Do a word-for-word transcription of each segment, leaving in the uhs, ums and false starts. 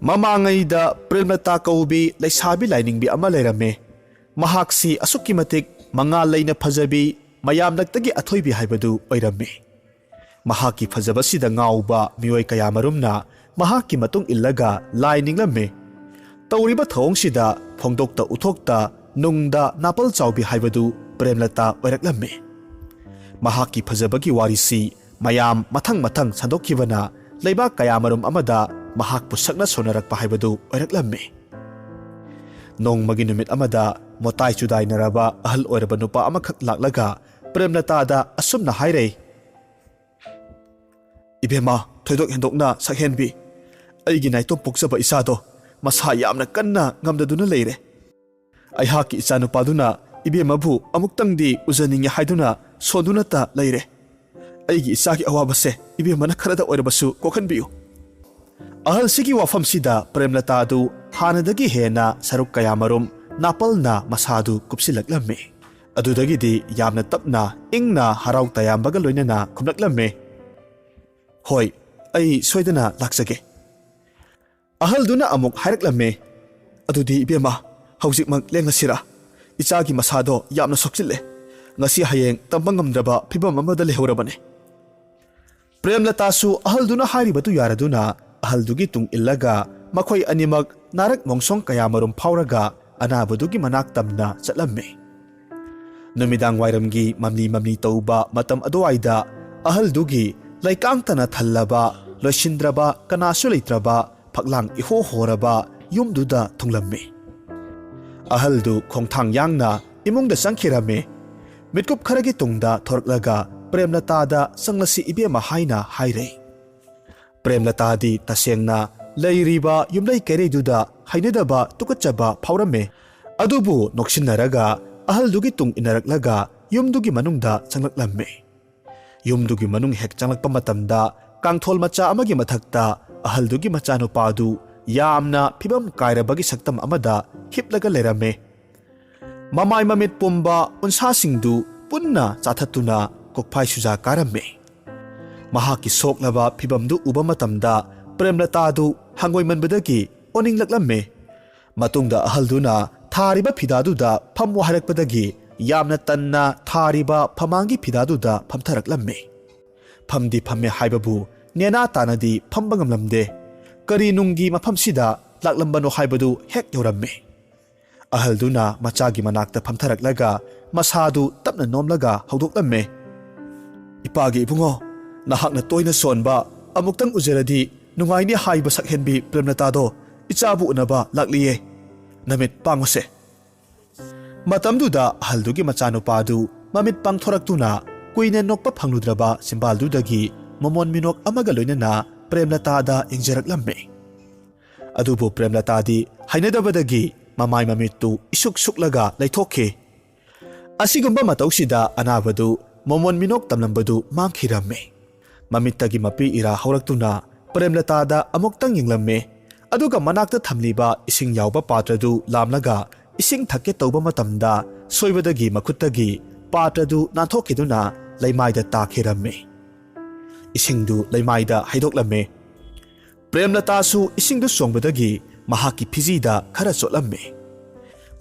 ꯃꯃꯥꯡꯉꯩꯗ ꯄ꯭ꯔꯦꯝꯂꯇꯥ ꯀꯧꯕꯤ ꯂꯩꯁꯥꯕꯤ ꯂꯥꯏꯅꯤꯡꯕꯤ ꯑꯃ ꯂꯩꯔꯝꯃꯤ꯫ ꯃꯍꯥꯛꯁꯤ ꯑꯁꯨꯛꯀꯤ ꯃꯇꯤꯛ ꯃꯉꯥꯜ ꯂꯩꯅ ꯐꯖꯕꯤ, ꯃꯌꯥꯝꯂꯛꯇꯒꯤ ꯑꯊꯣꯏꯕꯤ ꯍꯥꯏꯕꯗꯨ ꯑꯣꯏꯔꯝꯃꯤ꯫ ꯃꯍꯥꯛꯀꯤ ꯐꯖꯕꯁꯤꯗ ꯉꯥꯎꯕ ꯃꯤꯑꯣꯏ ꯀꯌꯥꯃꯔꯨꯝꯅ ꯃꯍꯥꯛꯀꯤ ꯃꯇꯨꯡ ꯏꯜꯂꯒ ꯂꯥꯏ ꯅꯤꯡꯂꯝꯃꯤ꯫ ꯇꯧꯔꯤꯕ ꯊꯧꯑꯣꯡꯁꯤꯗ ꯐꯣꯡꯗꯣꯛꯇ ꯎꯊꯣꯛꯇ ꯅꯨꯡꯗ ꯅꯥꯄꯜ ꯆꯥꯎꯕꯤ ꯍꯥꯏꯕꯗꯨ ꯄ꯭ꯔꯦꯝꯂꯇꯥ ꯑꯣꯏꯔꯛꯂꯝꯃꯤ꯫ ꯃꯍꯥꯛꯀꯤ ꯐꯖꯕꯒꯤ ꯋꯥꯔꯤꯁꯤ ꯃꯌꯥꯝ ꯃꯊꯪ ꯃꯊꯪ ꯁꯟꯗꯣꯛꯈꯤꯕꯅ ꯂꯩꯕꯥꯛ ꯀꯌꯥꯃꯔꯨꯝ ꯑꯃꯗ ꯃꯍꯥꯛꯄꯨ ꯁꯛꯅ ꯁꯣꯟꯅꯔꯛꯄ ꯍꯥꯏꯕꯗꯨ ꯑꯣꯏꯔꯛꯂꯝꯃꯤ꯫ ꯅꯣꯡꯃꯒꯤ ꯅꯨꯃꯤꯠ ꯑꯃꯗ ꯃꯣꯇꯥꯏ ꯆꯨꯗꯥꯏꯅꯔꯕ ꯑꯍꯜ ꯑꯣꯏꯔꯕ ꯅꯨꯄꯥ ꯑꯃꯈꯛ ꯂꯥꯛꯂꯒ ꯄ꯭ꯔꯦꯝꯂꯇꯥꯗ ꯑꯁꯨꯝꯅ ꯍꯥꯏꯔꯩ, "ꯏꯕꯦꯝꯃ, ꯊꯣꯏꯗꯣꯛ ꯍꯦꯟꯗꯣꯛꯅ ꯁꯛꯍꯦꯟꯕꯤ, ꯑꯩꯒꯤ ꯅꯥꯏꯇꯣꯝ ꯄꯣꯛꯆꯕ ꯏꯆꯥꯗꯣ ꯃꯁꯥ ꯌꯥꯝꯅ ꯀꯟꯅ ꯉꯝꯗꯗꯨꯅ ꯂꯩꯔꯦ꯫ ꯑꯩꯍꯥꯛꯀꯤ ꯏꯆꯥꯅꯨꯄꯥꯗꯨꯅ ꯏꯕꯦꯝꯃꯕꯨ ꯑꯃꯨꯛꯇꯪꯗꯤ ꯎꯖꯅꯤꯡꯉꯤ ꯍꯥꯏꯗꯨꯅ ꯁꯣꯟꯗꯨꯅꯇ ꯂꯩꯔꯦ꯫ ꯑꯩꯒꯤ ꯏꯆꯥꯒꯤ ꯑꯋꯥꯕꯁꯦ ꯏꯕꯦꯝꯃꯅ ꯈꯔꯗ ꯑꯣꯏꯔꯕꯁꯨ ꯀꯣꯛꯍꯟꯕꯤꯌꯨ꯫" ꯑꯍꯜꯁꯤꯒꯤ ꯋꯥꯐꯝꯁꯤꯗ ꯄ꯭ꯔꯦꯝꯂꯇꯥꯗꯨ ꯍꯥꯟꯅꯗꯒꯤ ꯍꯦꯟꯅ ꯁꯔꯨꯛ ꯀꯌꯥꯃꯔꯨꯝ ꯅꯥꯄꯜꯅ ꯃꯁꯥꯗꯨ ꯀꯨꯞꯁꯤꯜꯂꯛꯂꯝꯃꯤ꯫ ꯑꯗꯨꯗꯒꯤꯗꯤ ꯌꯥꯝꯅ ꯇꯞꯅ, ꯏꯪꯅ, ꯍꯔꯥꯎ ꯇꯌꯥꯝꯕꯒ ꯂꯣꯏꯅꯅ ꯈꯨꯝꯂꯛꯂꯝꯃꯤ, "ꯍꯣꯏ, ꯑꯩ ꯁꯣꯏꯗꯅ ꯂꯥꯛꯆꯒꯦ꯫" ꯑꯍꯜꯗꯨꯅ ꯑꯃꯨꯛ ꯍꯥꯏꯔꯛꯂꯝꯃꯤ, "ꯑꯗꯨꯗꯤ ꯏꯕꯦꯝꯃ, ꯍꯧꯖꯤꯛꯃꯛ ꯂꯦꯡꯉꯁꯤꯔꯥ? ꯏꯆꯥꯒꯤ ꯃꯁꯥꯗꯣ ꯌꯥꯝꯅ ꯁꯣꯛꯆꯤꯜꯂꯦ꯫ ꯉꯁꯤ ꯍꯌꯦꯡ ꯇꯝꯕ ꯉꯝꯗ꯭ꯔꯕ ꯐꯤꯕꯝ ꯑꯃꯗ ꯂꯩꯍꯧꯔꯕꯅꯤ꯫" ꯄ꯭ꯔꯦꯝꯂꯇꯥꯁꯨ ꯑꯍꯜꯗꯨꯅ ꯍꯥꯏꯔꯤꯕꯗꯨ ꯌꯥꯔꯗꯨꯅ ꯑꯍꯜꯗꯨꯒꯤ ꯇꯨꯡ ꯏꯜꯂꯒ ꯃꯈꯣꯏ ꯑꯅꯤꯃꯛ ꯅꯥꯔꯛ ꯃꯣꯡꯁꯣꯡ ꯀꯌꯥꯃꯔꯨꯝ ꯐꯥꯎꯔꯒ ꯑꯅꯥꯕꯗꯨꯒꯤ ꯃꯅꯥꯛ ꯇꯝꯅ ꯆꯠꯂꯝꯃꯤ꯫ ꯅꯨꯃꯤꯗꯥꯡ ꯋꯥꯏꯔꯝꯒꯤ ꯃꯝꯂꯤ ꯃꯝꯂꯤ ꯇꯧꯕ ꯃꯇꯝ ꯑꯗꯨꯋꯥꯏꯗ ꯑꯍꯜꯗꯨꯒꯤ ꯂꯩꯀꯥꯡꯇꯅ ꯊꯜꯂꯕ, ꯂꯣꯏꯁꯤꯟꯗ꯭ꯔꯕ, ꯀꯅꯥꯁꯨ ꯂꯩꯇ꯭ꯔꯕ, ꯐꯛꯂꯥꯡ ꯏꯍꯣ ꯍꯣꯔꯕ ꯌꯨꯝꯗꯨꯗ ꯊꯨꯡꯂꯝꯃꯤ꯫ ꯑꯍꯜꯗꯨ ꯈꯣꯡꯊꯥꯡ ꯌꯥꯡꯅ ꯏꯃꯨꯡꯗ ꯆꯪꯈꯤꯔꯝꯃꯤ꯫ ꯃꯤꯠꯀꯨꯞ ꯈꯔꯒꯤ ꯇꯨꯡꯗ ꯊꯣꯔꯛꯂꯒ ꯄ꯭ꯔꯦꯝꯂꯇꯥꯗ "ꯆꯪꯂꯁꯤ ꯏꯕꯦꯝꯃ" ꯍꯥꯏꯅ ꯍꯥꯏꯔꯦ꯫ ꯄ꯭ꯔꯦꯝꯂꯇꯥꯗꯤ ꯇꯁꯦꯡꯅ ꯂꯩꯔꯤꯕ ꯌꯨꯝꯂꯩ ꯀꯩꯔꯩꯗꯨꯗ ꯍꯩꯅꯗꯕ, ꯇꯨꯀꯠꯆꯕ ꯐꯥꯎꯔꯝꯃꯤ꯫ ꯑꯗꯨꯕꯨ ꯅꯣꯛꯁꯤꯟꯅꯔꯒ ꯑꯍꯜꯗꯨꯒꯤ ꯇꯨꯡ ꯏꯟꯅꯔꯛꯂꯒ ꯌꯨꯝꯗꯨꯒꯤ ꯃꯅꯨꯡꯗ ꯆꯪꯂꯛꯂꯝꯃꯤ꯫ ꯌꯨꯝꯗꯨꯒꯤ ꯃꯅꯨꯡ ꯍꯦꯛ ꯆꯪꯂꯛꯄ ꯃꯇꯝꯗ ꯀꯥꯡꯊꯣꯜ ꯃꯆꯥ ꯑꯃꯒꯤ ꯃꯊꯛꯇ ꯑꯍꯜꯗꯨꯒꯤ ꯃꯆꯥꯅꯨꯄꯥꯗꯨ ꯌꯥꯝꯅ ꯐꯤꯕꯝ ꯀꯥꯏꯔꯕꯒꯤ ꯁꯛꯇꯝ ꯑꯃꯗ ꯍꯤꯞꯂꯒ ꯂꯩꯔꯝꯃꯤ꯫ ꯃꯃꯥꯏ ꯃꯃꯤꯠ ꯄꯨꯝꯕ ꯎꯟꯁꯥꯁꯤꯡꯗꯨ ꯄꯨꯟꯅ ꯆꯥꯊꯠꯇꯨꯅ ꯀꯣꯛꯐꯥꯏ ꯁꯨꯖꯥ ꯀꯥꯔꯝꯃꯤ꯫ ꯃꯍꯥꯛꯀꯤ ꯁꯣꯛꯂꯕ ꯐꯤꯕꯝꯗꯨ ꯎꯕ ꯃꯇꯝꯗ ꯄ꯭ꯔꯦꯝꯂꯇꯥꯗꯨ ꯍꯪꯒꯣꯏꯃꯟꯕꯗꯒꯤ ꯑꯣꯅꯤꯡꯂꯛꯂꯝꯃꯦ꯫ ꯃꯇꯨꯡꯗ ꯑꯍꯜꯗꯨꯅ ꯊꯥꯔꯤꯕ ꯐꯤꯗꯥꯗꯨꯗ ꯐꯝꯃꯨ ꯍꯥꯏꯔꯛꯄꯗꯒꯤ ꯌꯥꯝꯅ ꯇꯟꯅ ꯊꯥꯔꯤꯕ ꯐꯃꯥꯡꯒꯤ ꯐꯤꯗꯥꯗꯨꯗ ꯐꯝꯊꯔꯛꯂꯝꯃꯦ꯫ ꯐꯝꯗꯤ ꯐꯝꯃꯦ ꯍꯥꯏꯕꯕꯨ ꯅꯦꯅꯥ ꯇꯥꯅꯗꯤ ꯐꯝꯕ ꯉꯝꯂꯝꯗꯦ꯫ ꯀꯔꯤ ꯅꯨꯡꯒꯤ ꯃꯐꯝꯁꯤꯗ ꯂꯥꯛꯂꯝꯕꯅꯣ ꯍꯥꯏꯕꯗꯨ ꯍꯦꯛ ꯌꯧꯔꯝꯃꯦ꯫ ꯑꯍꯜꯗꯨꯅ ꯃꯆꯥꯒꯤ ꯃꯅꯥꯛꯇ ꯐꯝꯊꯔꯛꯂꯒ ꯃꯁꯥꯗꯨ ꯇꯞꯅ ꯅꯣꯝꯂꯒ ꯍꯧꯗꯣꯛꯂꯝꯃꯦ꯫ "ꯏꯄꯥꯒꯤ ꯏꯕꯨꯡꯉꯣ, ꯅꯍꯥꯛꯅ ꯇꯣꯏꯅ ꯁꯣꯟꯕ ꯑꯃꯨꯛꯇꯪ ꯎꯖꯔꯗꯤ ꯅꯨꯡꯉꯥꯏꯅꯤ ꯍꯥꯏꯕ ꯁꯛꯍꯦꯟꯕꯤ ꯄ꯭ꯔꯦꯝꯂꯇꯥꯗꯣ ꯏꯆꯥꯕꯨ ꯎꯅꯕ ꯂꯥꯛꯂꯤꯌꯦ꯫ ꯅꯃꯤꯠ ꯄꯥꯡꯉꯨꯁꯦ꯫" ꯃꯇꯝꯗꯨꯗ ꯑꯍꯜꯗꯨꯒꯤ ꯃꯆꯥꯅꯨꯄꯥꯗꯨ ꯃꯃꯤꯠ ꯄꯥꯡꯊꯣꯔꯛꯇꯨꯅ ꯀꯨꯏꯅ ꯅꯣꯛꯄ ꯐꯪꯂꯨꯗ꯭ꯔꯕ ꯆꯤꯝꯕꯥꯜꯗꯨꯗꯒꯤ ꯃꯣꯃꯣꯟ ꯃꯤꯅꯣꯛ ꯑꯃꯒ ꯂꯣꯏꯅꯅ ꯄ꯭ꯔꯦꯝꯂꯇꯥꯗ ꯌꯦꯡꯖꯔꯛꯂꯝꯃꯤ꯫ ꯑꯗꯨꯕꯨ ꯄ꯭ꯔꯦꯝꯂꯇꯥꯗꯤ ꯍꯩꯅꯗꯕꯗꯒꯤ ꯃꯃꯥꯏ ꯃꯃꯤꯠꯇꯨ ꯏꯁꯨꯛ ꯁꯨꯛꯂꯒ ꯂꯩꯊꯣꯛꯈꯤ꯫ ꯑꯁꯤꯒꯨꯝꯕ ꯃꯇꯧꯁꯤꯗ ꯑꯅꯥꯕꯗꯨ ꯃꯣꯃꯣꯟ ꯃꯤꯅꯣꯛ ꯇꯝꯂꯝꯕꯗꯨ ꯃꯥꯡꯈꯤꯔꯝꯃꯤ꯫ ꯃꯃꯤꯠꯇꯒꯤ ꯃꯄꯤ ꯏꯔꯥ ꯍꯧꯔꯛꯇꯨꯅ ꯄ꯭ꯔꯦꯝꯂꯇꯥꯗ ꯑꯃꯨꯛꯇꯪ ꯌꯦꯡꯂꯝꯃꯤ꯫ ꯑꯗꯨꯒ ꯃꯅꯥꯛꯇ ꯊꯝꯂꯤꯕ ꯏꯁꯤꯡ ꯌꯥꯎꯕ ꯄꯥꯇ꯭ꯔꯗꯨ ꯂꯥꯝꯂꯒ ꯏꯁꯤꯡ ꯊꯛꯀꯦ ꯇꯧꯕ ꯃꯇꯝꯗ ꯁꯣꯏꯕꯗꯒꯤ ꯃꯈꯨꯠꯇꯒꯤ ꯄꯥꯇ꯭ꯔꯗꯨ ꯅꯥꯟꯊꯣꯛꯈꯤꯗꯨꯅ ꯂꯩꯃꯥꯏꯗ ꯇꯥꯈꯤꯔꯝꯃꯤ꯫ ꯏꯁꯤꯡꯗꯨ ꯂꯩꯃꯥꯏꯗ ꯍꯩꯗꯣꯛꯂꯝꯃꯤ꯫ ꯄ꯭ꯔꯦꯝꯂꯇꯥꯁꯨ ꯏꯁꯤꯡꯗꯨ ꯆꯣꯡꯕꯗꯒꯤ ꯃꯍꯥꯛꯀꯤ ꯐꯤꯖꯤꯗ ꯈꯔ ꯆꯣꯠꯂꯝꯃꯤ꯫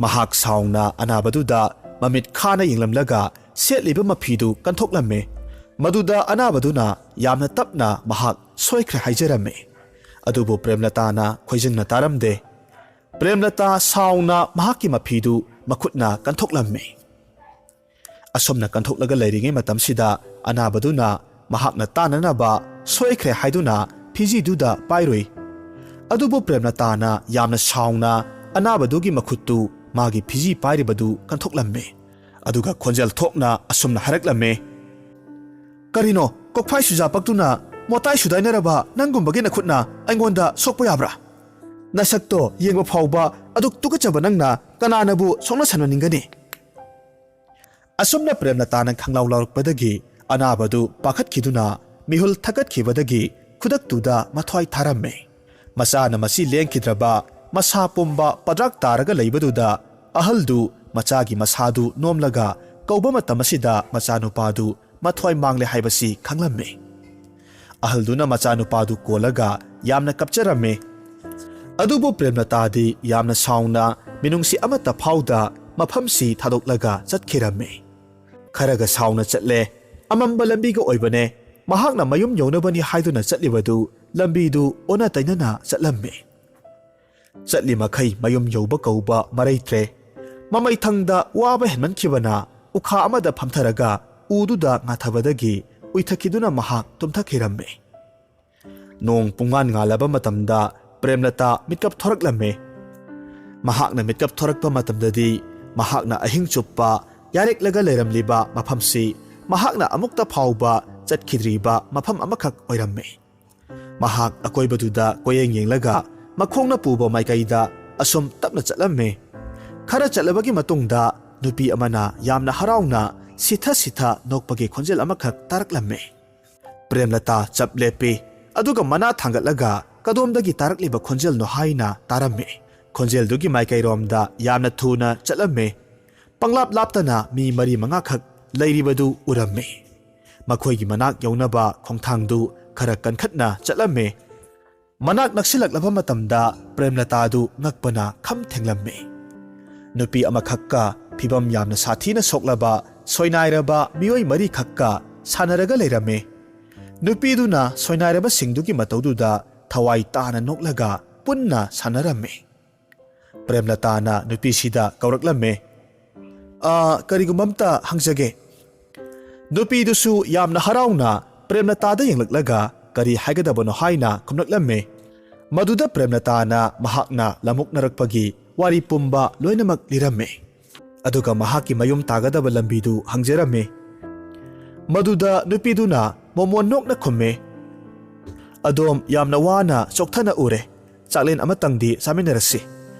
ꯃꯍꯥꯛ ꯁꯥꯎꯅ ꯑꯅꯥꯕꯗꯨꯗ ꯃꯃꯤꯠ ꯈꯥꯅ ꯌꯦꯡꯂꯝꯂꯒ ꯁꯦꯠꯂꯤꯕ ꯃꯐꯤꯗꯨ ꯀꯟꯊꯣꯛꯂꯝꯃꯤ꯫ ꯃꯗꯨꯗ ꯑꯅꯥꯕꯗꯨꯅ ꯌꯥꯝꯅ ꯇꯞꯅ ꯃꯍꯥꯛ ꯁꯣꯏꯈ꯭ꯔꯦ ꯍꯥꯏꯖꯔꯝꯃꯤ꯫ ꯑꯗꯨꯕꯨ ꯄ꯭ꯔꯦꯝꯂꯇꯥꯅ ꯈꯣꯏꯖꯪꯅ ꯇꯥꯔꯝꯗꯦ꯫ ꯄ꯭ꯔꯦꯝꯂꯇꯥ ꯁꯥꯎꯅ ꯃꯍꯥꯛꯀꯤ ꯃꯐꯤꯗꯨ ꯃꯈꯨꯠꯅ ꯀꯟꯊꯣꯛꯂꯝꯃꯤ꯫ ꯑꯁꯨꯝꯅ ꯀꯟꯊꯣꯛꯂꯒ ꯂꯩꯔꯤꯉꯩ ꯃꯇꯝꯁꯤꯗ ꯑꯅꯥꯕꯗꯨꯅ ꯃꯍꯥꯛꯅ ꯇꯥꯅꯅꯕ ꯁꯣꯏꯈ꯭ꯔꯦ ꯍꯥꯏꯗꯨꯅ ꯐꯤꯖꯤꯗꯨꯗ ꯄꯥꯏꯔꯨꯏ꯫ ꯑꯗꯨꯕꯨ ꯄ꯭ꯔꯦꯝꯂꯇꯥꯅ ꯌꯥꯝꯅ ꯁꯥꯎꯅ ꯑꯅꯥꯕꯗꯨꯒꯤ ꯃꯈꯨꯠꯇꯨ ꯃꯥꯒꯤ ꯐꯤꯖꯤ ꯄꯥꯏꯔꯤꯕꯗꯨ ꯀꯟꯊꯣꯛꯂꯝꯃꯤ꯫ ꯑꯗꯨꯒ ꯈꯣꯟꯖꯦꯜ ꯊꯣꯛꯅ ꯑꯁꯨꯝꯅ ꯍꯥꯏꯔꯛꯂꯝꯃꯤ, "ꯀꯔꯤꯅꯣ, ꯀꯣꯛꯐꯥꯏ ꯁꯨꯖꯥ ꯄꯛꯇꯨꯅ ꯃꯣꯇꯥꯏ ꯁꯨꯗꯥꯏꯅꯔꯕ ꯅꯪꯒꯨꯝꯕꯒꯤ ꯅꯈꯨꯠꯅ ꯑꯩꯉꯣꯟꯗ ꯁꯣꯛꯄ ꯌꯥꯕ꯭ꯔꯥ? ꯅꯁꯛꯇꯣ ꯌꯦꯡꯕ ꯐꯥꯎꯕ ꯑꯗꯨꯛ ꯇꯨꯀꯠꯆꯕ ꯅꯪꯅ ꯀꯅꯥꯅꯕꯨ ꯁꯣꯛꯅ ꯁꯝꯅꯅꯤꯡꯒꯅꯤ?" ꯑꯁꯨꯝꯅ ꯄ꯭ꯔꯦꯝꯂꯇꯥꯅ ꯈꯪꯂꯥꯎ ꯂꯥꯎꯔꯛꯄꯗꯒꯤ ꯑꯅꯥꯕꯗꯨ ꯄꯥꯈꯠꯈꯤꯗꯨꯅ ꯃꯤꯍꯨꯜ ꯊꯛꯀꯠꯈꯤꯕꯗꯒꯤ ꯈꯨꯗꯛꯇꯨꯗ ꯃꯊ꯭ꯋꯥꯏ ꯊꯥꯔꯝꯃꯦ꯫ ꯃꯆꯥꯅ ꯃꯁꯤ ꯂꯦꯡꯈꯤꯗ꯭ꯔꯕ ꯃꯁꯥ ꯄꯨꯝꯕ ꯄꯗ꯭ꯔꯥꯛ ꯇꯥꯔꯒ ꯂꯩꯕꯗꯨꯗ ꯑꯍꯜꯗꯨ ꯃꯆꯥꯒꯤ ꯃꯁꯥꯗꯨ ꯅꯣꯝꯂꯒ ꯀꯧꯕ ꯃꯇꯝ ꯑꯁꯤꯗ ꯃꯆꯥꯅꯨꯄꯥꯗꯨ ꯃꯊ꯭ꯋꯥꯏ ꯃꯥꯡꯂꯦ ꯍꯥꯏꯕꯁꯤ ꯈꯪꯂꯝꯃꯤ꯫ ꯑꯍꯜꯗꯨꯅ ꯃꯆꯥꯅꯨꯄꯥꯗꯨ ꯀꯣꯜꯂꯒ ꯌꯥꯝꯅ ꯀꯞꯆꯔꯝꯃꯤ꯫ ꯑꯗꯨꯕꯨ ꯄ꯭ꯔꯦꯝꯂꯇꯥꯗꯤ ꯌꯥꯝꯅ ꯁꯥꯎꯅ ꯃꯤꯅꯨꯡꯁꯤ ꯑꯃꯠꯇ ꯐꯥꯎꯗ ꯃꯐꯝꯁꯤ ꯊꯥꯗꯣꯛꯂꯒ ꯆꯠꯈꯤꯔꯝꯃꯤ꯫ ꯈꯔꯒ ꯁꯥꯎꯅ ꯆꯠꯂꯦ꯫ ꯑꯃꯝꯕ ꯂꯝꯕꯤꯒ ꯑꯣꯏꯕꯅꯦ꯫ ꯃꯍꯥꯛꯅ ꯃꯌꯨꯝ ꯌꯧꯅꯕꯅꯤ ꯍꯥꯏꯗꯨꯅ ꯆꯠꯂꯤꯕꯗꯨ ꯂꯝꯕꯤꯗꯨ ꯑꯣꯟꯅ ꯇꯩꯅꯅ ꯆꯠꯂꯝꯃꯤ꯫ ꯆꯠꯂꯤ ꯃꯈꯩ ꯃꯌꯨꯝ ꯌꯧꯕ ꯀꯧꯕ ꯃꯔꯩꯇ꯭ꯔꯦ꯫ ꯃꯃꯩꯊꯪꯗ ꯋꯥꯕ ꯍꯦꯟꯃꯟꯈꯤꯕꯅ ꯎꯈꯥ ꯑꯃꯗ ꯐꯝꯊꯔꯒ ꯎꯗꯨꯗ ꯉꯥꯊꯕꯗꯒꯤ ꯎꯏꯊꯈꯤꯗꯨꯅ ꯃꯍꯥꯛ ꯇꯨꯝꯊꯈꯤꯔꯝꯃꯤ꯫ ꯅꯣꯡ ꯄꯨꯡꯉꯥꯟ ꯉꯥꯜꯂꯕ ꯃꯇꯝꯗ ꯄ꯭ꯔꯦꯝꯂꯇꯥ ꯃꯤꯠꯀꯞ ꯊꯣꯔꯛꯂꯝꯃꯤ꯫ ꯃꯍꯥꯛꯅ ꯃꯤꯠꯀꯞ ꯊꯣꯔꯛꯄ ꯃꯇꯝꯗꯗꯤ ꯃꯍꯥꯛꯅ ꯑꯍꯤꯡ ꯆꯨꯞꯄ ꯌꯥꯔꯦꯛꯂꯒ ꯂꯩꯔꯝꯂꯤꯕ ꯃꯐꯝꯁꯤ ꯃꯍꯥꯛꯅ ꯑꯃꯨꯛꯇ ꯐꯥꯎꯕ ꯆꯠꯈꯤꯗ꯭ꯔꯤꯕ ꯃꯐꯝ ꯑꯃꯈꯛ ꯑꯣꯏꯔꯝꯃꯤ꯫ ꯃꯍꯥꯛ ꯑꯀꯣꯏꯕꯗꯨꯗ ꯀꯣꯏꯌꯦꯡ ꯌꯦꯡꯂꯒ ꯃꯈꯣꯡꯅ ꯄꯨꯕ ꯃꯥꯏꯀꯩꯗ ꯑꯁꯨꯝ ꯇꯞꯅ ꯆꯠꯂꯝꯃꯤ꯫ ꯈꯔ ꯆꯠꯂꯕꯒꯤ ꯃꯇꯨꯡꯗ ꯅꯨꯄꯤ ꯑꯃꯅ ꯌꯥꯝꯅ ꯍꯔꯥꯎꯅ ꯁꯤꯊ ꯁꯤꯊ ꯅꯣꯛꯄꯒꯤ ꯈꯣꯟꯖꯦꯜ ꯑꯃꯈꯛ ꯇꯥꯔꯛꯂꯝꯃꯤ꯫ ꯄ꯭ꯔꯦꯝꯂꯇꯥ ꯆꯞ ꯂꯦꯞꯄꯤ, ꯑꯗꯨꯒ ꯃꯅꯥ ꯊꯥꯡꯒꯠꯂꯒ ꯀꯗꯣꯝꯗꯒꯤ ꯇꯥꯔꯛꯂꯤꯕ ꯈꯣꯟꯖꯦꯜꯅꯣ ꯍꯥꯏꯅ ꯇꯥꯔꯝꯃꯤ꯫ ꯈꯣꯟꯖꯦꯜꯗꯨꯒꯤ ꯃꯥꯏꯀꯩꯔꯣꯝꯗ ꯌꯥꯝꯅ ꯊꯨꯅ ꯆꯠꯂꯝꯃꯤ꯫ ꯄꯪꯂꯥꯞ ꯂꯥꯞꯇꯅ ꯃꯤ ꯃꯔꯤ ꯃꯉꯥꯈꯛ ꯂꯩꯔꯤꯕꯗꯨ ꯎꯔꯝꯃꯤ꯫ ꯃꯈꯣꯏꯒꯤ ꯃꯅꯥꯛ ꯌꯧꯅꯕ ꯈꯣꯡꯊꯥꯡꯗꯨ ꯈꯔ ꯀꯟꯈꯠꯅ ꯆꯠꯂꯝꯃꯤ꯫ ꯃꯅꯥꯛ ꯅꯛꯁꯤꯜꯂꯛꯂꯕ ꯃꯇꯝꯗ ꯄ꯭ꯔꯦꯝꯂꯇꯥꯗꯨ ꯉꯛꯄꯅ ꯈꯝ ꯊꯦꯡꯂꯝꯃꯤ꯫ ꯅꯨꯄꯤ ꯑꯃꯈꯛꯀ ꯐꯤꯚꯝ ꯌꯥꯝꯅ ꯁꯥꯊꯤꯅ ꯁꯣꯛꯂꯕ ꯁꯣꯏꯅꯥꯏꯔꯕ ꯃꯤꯑꯣꯏ ꯃꯔꯤꯈꯛꯀ ꯁꯥꯟꯅꯔꯒ ꯂꯩꯔꯝꯃꯤ꯫ ꯅꯨꯄꯤꯗꯨꯅ ꯁꯣꯏꯅꯥꯏꯔꯕꯁꯤꯡꯗꯨꯒꯤ ꯃꯇꯧꯗꯨꯗ ꯊꯋꯥꯏ ꯇꯥꯅ ꯅꯣꯛꯂꯒ ꯄꯨꯟꯅ ꯁꯥꯟꯅꯔꯝꯃꯤ꯫ ꯄ꯭ꯔꯦꯝꯂꯇꯥꯅ ꯅꯨꯄꯤꯁꯤꯗ ꯀꯧꯔꯛꯂꯝꯃꯤ꯫ "ꯑ, ꯀꯔꯤꯒꯨꯝꯕ ꯑꯝꯇ ꯍꯪꯖꯒꯦ?" ꯅꯨꯄꯤꯗꯨꯁꯨ ꯌꯥꯝꯅ ꯍꯔꯥꯎꯅ ꯄ꯭ꯔꯦꯝꯂꯇꯥꯗ ꯌꯦꯡꯂꯛꯂꯒ ꯀꯔꯤ ꯍꯥꯏꯒꯗꯕꯅꯣ ꯍꯥꯏꯅ ꯈꯨꯝꯂꯛꯂꯝꯃꯤ꯫ ꯃꯗꯨꯗ ꯄ꯭ꯔꯦꯝꯂꯇꯥꯅ ꯃꯍꯥꯛꯅ ꯂꯥꯃꯣꯛꯅꯔꯛꯄꯒꯤ ꯋꯥꯔꯤ ꯄꯨꯝꯕ ꯂꯣꯏꯅꯃꯛ ꯂꯤꯔꯝꯃꯤ꯫ ꯑꯗꯨꯒ ꯃꯍꯥꯛꯀꯤ ꯃꯌꯨꯝ ꯇꯥꯒꯗꯕ ꯂꯝꯕꯤꯗꯨ ꯍꯪꯖꯔꯝꯃꯤ꯫ ꯃꯗꯨꯗ ꯅꯨꯄꯤꯗꯨꯅ ꯃꯣꯃꯣꯟ ꯅꯣꯛꯅ ꯈꯨꯝꯃꯤ, "ꯑꯗꯣꯝ ꯌꯥꯝꯅ ꯋꯥꯅ ꯆꯣꯛꯊꯅ ꯎꯔꯦ꯫ ꯆꯥꯛꯂꯦꯟ ꯑꯃꯇꯪꯗꯤ ꯆꯥꯃꯤꯟꯅꯔꯁꯤ꯫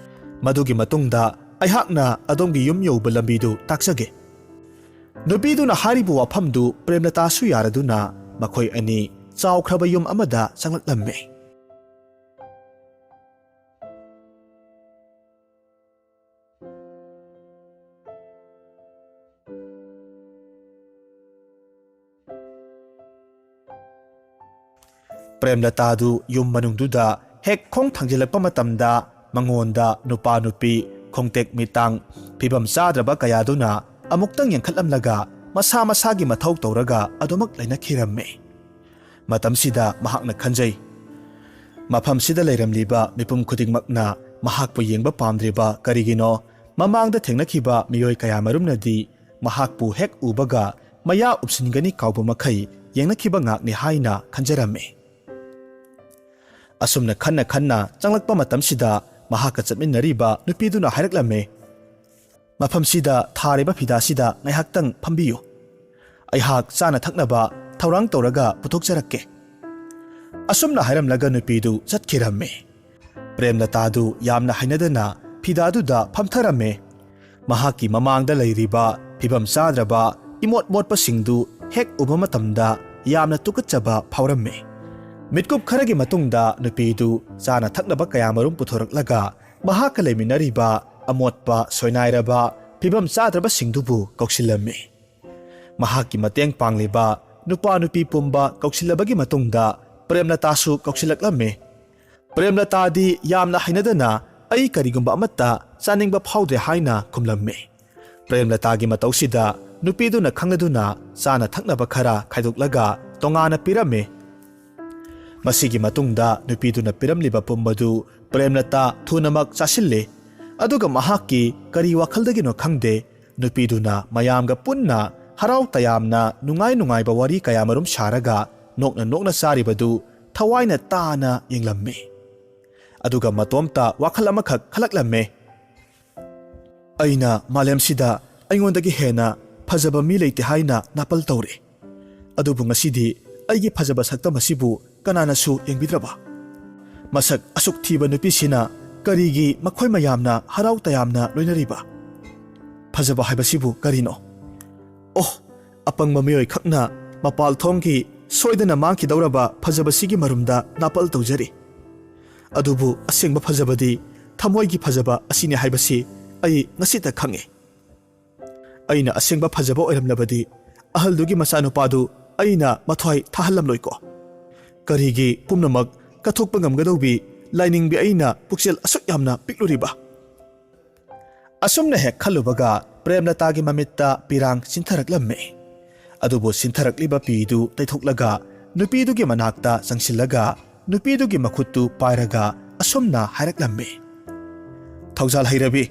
ꯃꯗꯨꯒꯤ ꯃꯇꯨꯡꯗ ꯑꯩꯍꯥꯛꯅ ꯑꯗꯣꯝꯒꯤ ꯌꯨꯝ ꯌꯧꯕ ꯂꯝꯕꯤꯗꯨ ꯇꯥꯛꯆꯒꯦ꯫" ꯅꯨꯄꯤꯗꯨꯅ ꯍꯥꯏꯔꯤꯕ ꯋꯥꯐꯝꯗꯨ ꯄ꯭ꯔꯦꯝꯂꯇꯥꯁꯨ ꯌꯥꯔꯗꯨꯅ ꯃꯈꯣꯏ ꯑꯅꯤ ꯆꯥꯎꯈ꯭ꯔꯕ ꯌꯨꯝ ꯑꯃꯗ ꯆꯪꯂꯛꯂꯝꯃꯤ꯫ ꯄ꯭ꯔꯦꯝꯂꯇꯥꯗꯨ ꯌꯨꯝ ꯃꯅꯨꯡꯗꯨꯗ ꯍꯦꯛ ꯈꯣꯡ ꯊꯥꯡꯖꯤꯜꯂꯛꯄ ꯃꯇꯝꯗ ꯃꯉꯣꯟꯗ ꯅꯨꯄꯥ ꯅꯨꯄꯤ, ꯈꯣꯡꯇꯦꯛ ꯃꯤꯇꯥꯡ, ꯐꯤꯕꯝ ꯆꯥꯗ꯭ꯔꯕ ꯀꯌꯥꯗꯨꯅ ꯑꯃꯨꯛꯇꯪ ꯌꯦꯡꯈꯠꯂꯝꯂꯒ ꯃꯁꯥ ꯃꯁꯥꯒꯤ ꯃꯊꯧ ꯇꯧꯔꯒ ꯑꯗꯨꯃꯛ ꯂꯩꯅꯈꯤꯔꯝꯃꯤ꯫ ꯃꯇꯝꯁꯤꯗ ꯃꯍꯥꯛꯅ ꯈꯟꯖꯩ, ꯃꯐꯝꯁꯤꯗ ꯂꯩꯔꯝꯂꯤꯕ ꯃꯤꯄꯨꯝ ꯈꯨꯗꯤꯡꯃꯛꯅ ꯃꯍꯥꯛꯄꯨ ꯌꯦꯡꯕ ꯄꯥꯝꯗ꯭ꯔꯤꯕ ꯀꯔꯤꯒꯤꯅꯣ? ꯃꯃꯥꯡꯗ ꯊꯦꯡꯅꯈꯤꯕ ꯃꯤꯑꯣꯏ ꯀꯌꯥꯃꯔꯨꯝꯅꯗꯤ ꯃꯍꯥꯛꯄꯨ ꯍꯦꯛ ꯎꯕꯒ ꯃꯌꯥ ꯎꯞꯁꯤꯟꯒꯅꯤ ꯀꯥꯎꯕ ꯃꯈꯩ ꯌꯦꯡꯅꯈꯤꯕ ꯉꯥꯛꯅꯤ ꯍꯥꯏꯅ ꯈꯟꯖꯔꯝꯃꯤ꯫ ꯑꯁꯨꯝꯅ ꯈꯟꯅ ꯈꯟꯅ ꯆꯪꯂꯛꯄ ꯃꯇꯝꯁꯤꯗ ꯃꯍꯥꯛꯀ ꯆꯠꯃꯤꯟꯅꯔꯤꯕ ꯅꯨꯄꯤꯗꯨꯅ ꯍꯥꯏꯔꯛꯂꯝꯃꯤ, "ꯃꯐꯝꯁꯤꯗ ꯊꯥꯔꯤꯕ ꯐꯤꯗꯥꯁꯤꯗ ꯉꯥꯏꯍꯥꯛꯇꯪ ꯐꯝꯕꯤꯌꯨ꯫ ꯑꯩꯍꯥꯛ ꯆꯥꯅ ꯊꯛꯅꯕ ꯊꯧꯔꯥꯡ ꯇꯧꯔꯒ ꯄꯨꯊꯣꯛꯆꯔꯛꯀꯦ"꯫ ꯑꯁꯨꯝꯅ ꯍꯥꯏꯔꯝꯂꯒ ꯅꯨꯄꯤꯗꯨ ꯆꯠꯈꯤꯔꯝꯃꯤ꯫ ꯄ꯭ꯔꯦꯝꯂꯇꯥꯗꯨ ꯌꯥꯝꯅ ꯍꯩꯅꯗꯅ ꯐꯤꯗꯥꯗꯨꯗ ꯐꯝꯊꯔꯝꯃꯤ꯫ ꯃꯍꯥꯛꯀꯤ ꯃꯃꯥꯡꯗ ꯂꯩꯔꯤꯕ ꯐꯤꯕꯝ ꯆꯥꯗ꯭ꯔꯕ ꯏꯃꯣꯠ ꯃꯣꯠꯄꯁꯤꯡꯗꯨ ꯍꯦꯛ ꯎꯕ ꯃꯇꯝꯗ ꯌꯥꯝꯅ ꯇꯨꯀꯠꯆꯕ ꯐꯥꯎꯔꯝꯃꯤ꯫ ꯃꯤꯠꯀꯨꯞ ꯈꯔꯒꯤ ꯃꯇꯨꯡꯗ ꯅꯨꯄꯤꯗꯨ ꯆꯥꯅ ꯊꯛꯅꯕ ꯀꯌꯥꯃꯔꯨꯝ ꯄꯨꯊꯣꯔꯛꯂꯒ ꯃꯍꯥꯛꯀ ꯂꯩꯃꯤꯟꯅꯔꯤꯕ ꯑꯃꯣꯠꯄ ꯁꯣꯏꯅꯥꯏꯔꯕ ꯐꯤꯕꯝ ꯆꯥꯗ꯭ꯔꯕꯁꯤꯡꯗꯨꯕꯨ ꯀꯧꯁꯤꯜꯂꯝꯃꯤ꯫ ꯃꯍꯥꯛꯀꯤ ꯃꯇꯦꯡ ꯄꯥꯡꯂꯤꯕ ꯅꯨꯄꯥ ꯅꯨꯄꯤ ꯄꯨꯝꯕ ꯀꯧꯁꯤꯜꯂꯕꯒꯤ ꯃꯇꯨꯡꯗ ꯄ꯭ꯔꯦꯝꯂꯇꯥꯁꯨ ꯀꯧꯁꯤꯜꯂꯛꯂꯝꯃꯤ꯫ ꯄ꯭ꯔꯦꯝꯂꯇꯥꯗꯤ ꯌꯥꯝꯅ ꯍꯩꯅꯗꯅ "ꯑꯩ ꯀꯔꯤꯒꯨꯝꯕ ꯑꯃꯠꯇ ꯆꯥꯅꯤꯡꯕ ꯐꯥꯎꯗ꯭ꯔꯦ" ꯍꯥꯏꯅ ꯈꯨꯝꯂꯝꯃꯤ꯫ ꯄ꯭ꯔꯦꯝꯂꯇꯥꯒꯤ ꯃꯇꯧꯁꯤꯗ ꯅꯨꯄꯤꯗꯨꯅ ꯈꯪꯂꯗꯨꯅ ꯆꯥꯅ ꯊꯛꯅꯕ ꯈꯔ ꯈꯥꯏꯗꯣꯛꯂꯒ ꯇꯣꯉꯥꯟꯅ ꯄꯤꯔꯝꯃꯤ꯫ ꯃꯁꯤꯒꯤ ꯃꯇꯨꯡꯗ ꯅꯨꯄꯤꯗꯨꯅ ꯄꯤꯔꯝꯂꯤꯕ ꯄꯨꯝꯕꯗꯨ ꯄ꯭ꯔꯦꯝꯂꯇꯥ ꯊꯨꯅꯃꯛ ꯆꯥꯁꯤꯜꯂꯤ꯫ ꯑꯗꯨꯒ ꯃꯍꯥꯛꯀꯤ ꯀꯔꯤ ꯋꯥꯈꯜꯗꯒꯤꯅꯣ ꯈꯪꯗꯦ, ꯅꯨꯄꯤꯗꯨꯅ ꯃꯌꯥꯝꯒ ꯄꯨꯟꯅ ꯍꯔꯥꯎ ꯇꯌꯥꯝꯅ ꯅꯨꯡꯉꯥꯏ ꯅꯨꯡꯉꯥꯏꯕ ꯋꯥꯔꯤ ꯀꯌꯥꯃꯔꯨꯝ ꯁꯥꯔꯒ ꯅꯣꯛꯅ ꯅꯣꯛꯅ ꯆꯥꯔꯤꯕꯗꯨ ꯊꯋꯥꯏꯅ ꯇꯥꯅ ꯌꯦꯡꯂꯝꯃꯤ꯫ ꯑꯗꯨꯒ ꯃꯇꯣꯝꯇ ꯋꯥꯈꯜ ꯑꯃꯈꯛ ꯈꯜꯂꯛꯂꯝꯃꯤ꯫ "ꯑꯩꯅ ꯃꯥꯂꯦꯝꯁꯤꯗ ꯑꯩꯉꯣꯟꯗꯒꯤ ꯍꯦꯟꯅ ꯐꯖꯕ ꯃꯤ ꯂꯩꯇꯦ ꯍꯥꯏꯅ ꯅꯥꯄꯜ ꯇꯧꯔꯦ꯫ ꯑꯗꯨꯕꯨ ꯉꯁꯤꯗꯤ ꯑꯩꯒꯤ ꯐꯖꯕ ꯁꯛꯇꯝ ꯑꯁꯤꯕꯨ ꯀꯅꯥꯅꯁꯨ ꯌꯦꯡꯕꯤꯗ꯭ꯔꯕ? ꯃꯁꯛ ꯑꯁꯨꯛ ꯊꯤꯕ ꯅꯨꯄꯤꯁꯤꯅ ꯀꯔꯤꯒꯤ ꯃꯈꯣꯏ ꯃꯌꯥꯝꯅ ꯍꯔꯥꯎ ꯇꯌꯥꯝꯅ ꯂꯣꯏꯅꯔꯤꯕ? ꯐꯖꯕ ꯍꯥꯏꯕꯁꯤꯕꯨ ꯀꯔꯤꯅꯣ? ꯑꯣꯍ, ꯑꯄꯪꯕ ꯃꯤꯑꯣꯏ ꯈꯛꯅ ꯃꯄꯥꯜ ꯊꯣꯡꯒꯤ ꯁꯣꯏꯗꯅ ꯃꯥꯡꯈꯤꯗꯧꯔꯕ ꯐꯖꯕꯁꯤꯒꯤ ꯃꯔꯨꯝꯗ ꯅꯥꯄꯜ ꯇꯧꯖꯔꯤ꯫ ꯑꯗꯨꯕꯨ ꯑꯁꯦꯡꯕ ꯐꯖꯕꯗꯤ ꯊꯃꯣꯏꯒꯤ ꯐꯖꯕ ꯑꯁꯤꯅꯤ ꯍꯥꯏꯕꯁꯤ ꯑꯩ ꯉꯁꯤꯇ ꯈꯪꯉꯤ꯫ ꯑꯩꯅ ꯑꯁꯦꯡꯕ ꯐꯖꯕ ꯑꯣꯏꯔꯝꯂꯕꯗꯤ ꯑꯍꯜꯗꯨꯒꯤ ꯃꯆꯥꯅꯨꯄꯥꯗꯨ ꯑꯩꯅ ꯃꯊ꯭ꯋꯥꯏ ꯊꯥꯍꯜꯂꯝꯂꯣꯏꯀꯣ"꯫ ꯀꯔꯤꯒꯤ ꯄꯨꯝꯅꯃꯛ ꯀꯠꯊꯣꯛꯄ ꯉꯝꯒꯗꯧꯕꯤ ꯂꯥꯏꯅꯤꯡꯕꯤ ꯑꯩꯅ ꯄꯨꯛꯆꯦꯜ ꯑꯁꯨꯛ ꯌꯥꯝꯅ ꯄꯤꯛꯂꯨꯔꯤꯕ? ꯑꯁꯨꯝꯅ ꯍꯦꯛ ꯈꯜꯂꯨꯕꯒ ꯄ꯭ꯔꯦꯝꯂꯇꯥꯒꯤ ꯃꯃꯤꯠꯇ ꯄꯤꯔꯥꯡ ꯆꯤꯟꯊꯔꯛꯂꯝꯃꯤ꯫ ꯑꯗꯨꯕꯨ ꯆꯤꯟꯊꯔꯛꯂꯤꯕ ꯄꯤꯗꯨ ꯇꯩꯊꯣꯛꯂꯒ ꯅꯨꯄꯤꯗꯨꯒꯤ ꯃꯅꯥꯛꯇ ꯆꯪꯁꯤꯜꯂꯒ ꯅꯨꯄꯤꯗꯨꯒꯤ ꯃꯈꯨꯠꯇꯨ ꯄꯥꯏꯔꯒ ꯑꯁꯨꯝꯅ ꯍꯥꯏꯔꯛꯂꯝꯃꯤ, "ꯊꯧꯖꯥꯜ ꯍꯩꯔꯕꯤ,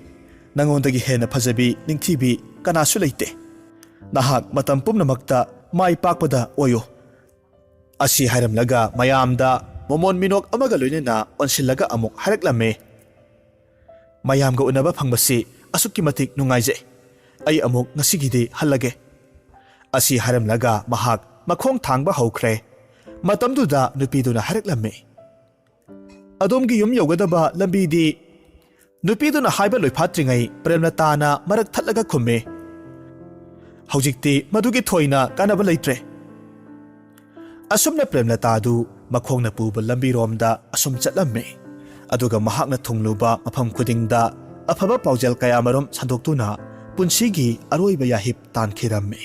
ꯅꯉꯣꯟꯗꯒꯤ ꯍꯦꯟꯅ ꯐꯖꯕꯤ ꯅꯤꯡꯊꯤꯕꯤ ꯀꯅꯥꯁꯨ ꯂꯩꯇꯦ꯫ ꯅꯍꯥꯛ ꯃꯇꯝ ꯄꯨꯝꯅꯃꯛꯇ ꯃꯥꯏ ꯄꯥꯛꯄꯗ ꯑꯣꯏꯌꯨ"꯫ ꯑꯁꯤ ꯍꯥꯏꯔꯝꯂꯒ ꯃꯌꯥꯝꯗ ꯃꯣꯃꯣꯟ ꯃꯤꯅꯣꯛ ꯑꯃꯒ ꯂꯣꯏꯅꯅ ꯑꯣꯟꯁꯤꯜꯂꯒ ꯑꯃꯨꯛ ꯍꯥꯏꯔꯛꯂꯝꯃꯤ, "ꯃꯌꯥꯝꯒ ꯎꯅꯕ ꯐꯪꯕꯁꯤ ꯑꯁꯨꯛꯀꯤ ꯃꯇꯤꯛ ꯅꯨꯡꯉꯥꯏꯖꯩ꯫ ꯑꯩ ꯑꯃꯨꯛ ꯉꯁꯤꯒꯤꯗꯤ ꯍꯜꯂꯒꯦ"꯫ ꯑꯁꯤ ꯍꯥꯏꯔꯝꯂꯒ ꯃꯍꯥꯛ ꯃꯈꯣꯡ ꯊꯥꯡꯕ ꯍꯧꯈ꯭ꯔꯦ꯫ ꯃꯇꯝꯗꯨꯗ ꯅꯨꯄꯤꯗꯨꯅ ꯍꯥꯏꯔꯛꯂꯝꯃꯤ, "ꯑꯗꯣꯝꯒꯤ ꯌꯨꯝ ꯌꯧꯒꯗꯕ ꯂꯝꯕꯤꯗꯤ?" ꯅꯨꯄꯤꯗꯨꯅ ꯍꯥꯏꯕ ꯂꯣꯏꯐꯥꯠꯇ꯭ꯔꯤꯉꯩ ꯄ꯭ꯔꯦꯝꯂꯇꯥꯅ ꯃꯔꯛ ꯊꯠꯂꯒ ꯈꯨꯝꯃꯤ, "ꯍꯧꯖꯤꯛꯇꯤ ꯃꯗꯨꯒꯤ ꯊꯣꯏꯅ ꯀꯥꯟꯅꯕ ꯂꯩꯇ꯭ꯔꯦ"꯫ ꯑꯁꯨꯝꯅ ꯄ꯭ꯔꯦꯝꯂꯇꯥꯗꯨ ꯃꯈꯣꯡꯅ ꯄꯨꯕ ꯂꯝꯕꯤꯔꯣꯝꯗ ꯑꯁꯨꯝ ꯆꯠꯂꯝꯃꯤ꯫ ꯑꯗꯨꯒ ꯃꯍꯥꯛꯅ ꯊꯨꯡꯂꯨꯕ ꯃꯐꯝ ꯈꯨꯗꯤꯡꯗ ꯑꯐꯕ ꯄꯥꯎꯖꯦꯜ ꯀꯌꯥꯃꯔꯨꯝ ꯁꯟꯗꯣꯛꯇꯨꯅ ꯄꯨꯟꯁꯤꯒꯤ ꯑꯔꯣꯏꯕ ꯌꯥꯍꯤꯞ ꯇꯥꯟꯈꯤꯔꯝꯃꯤ꯫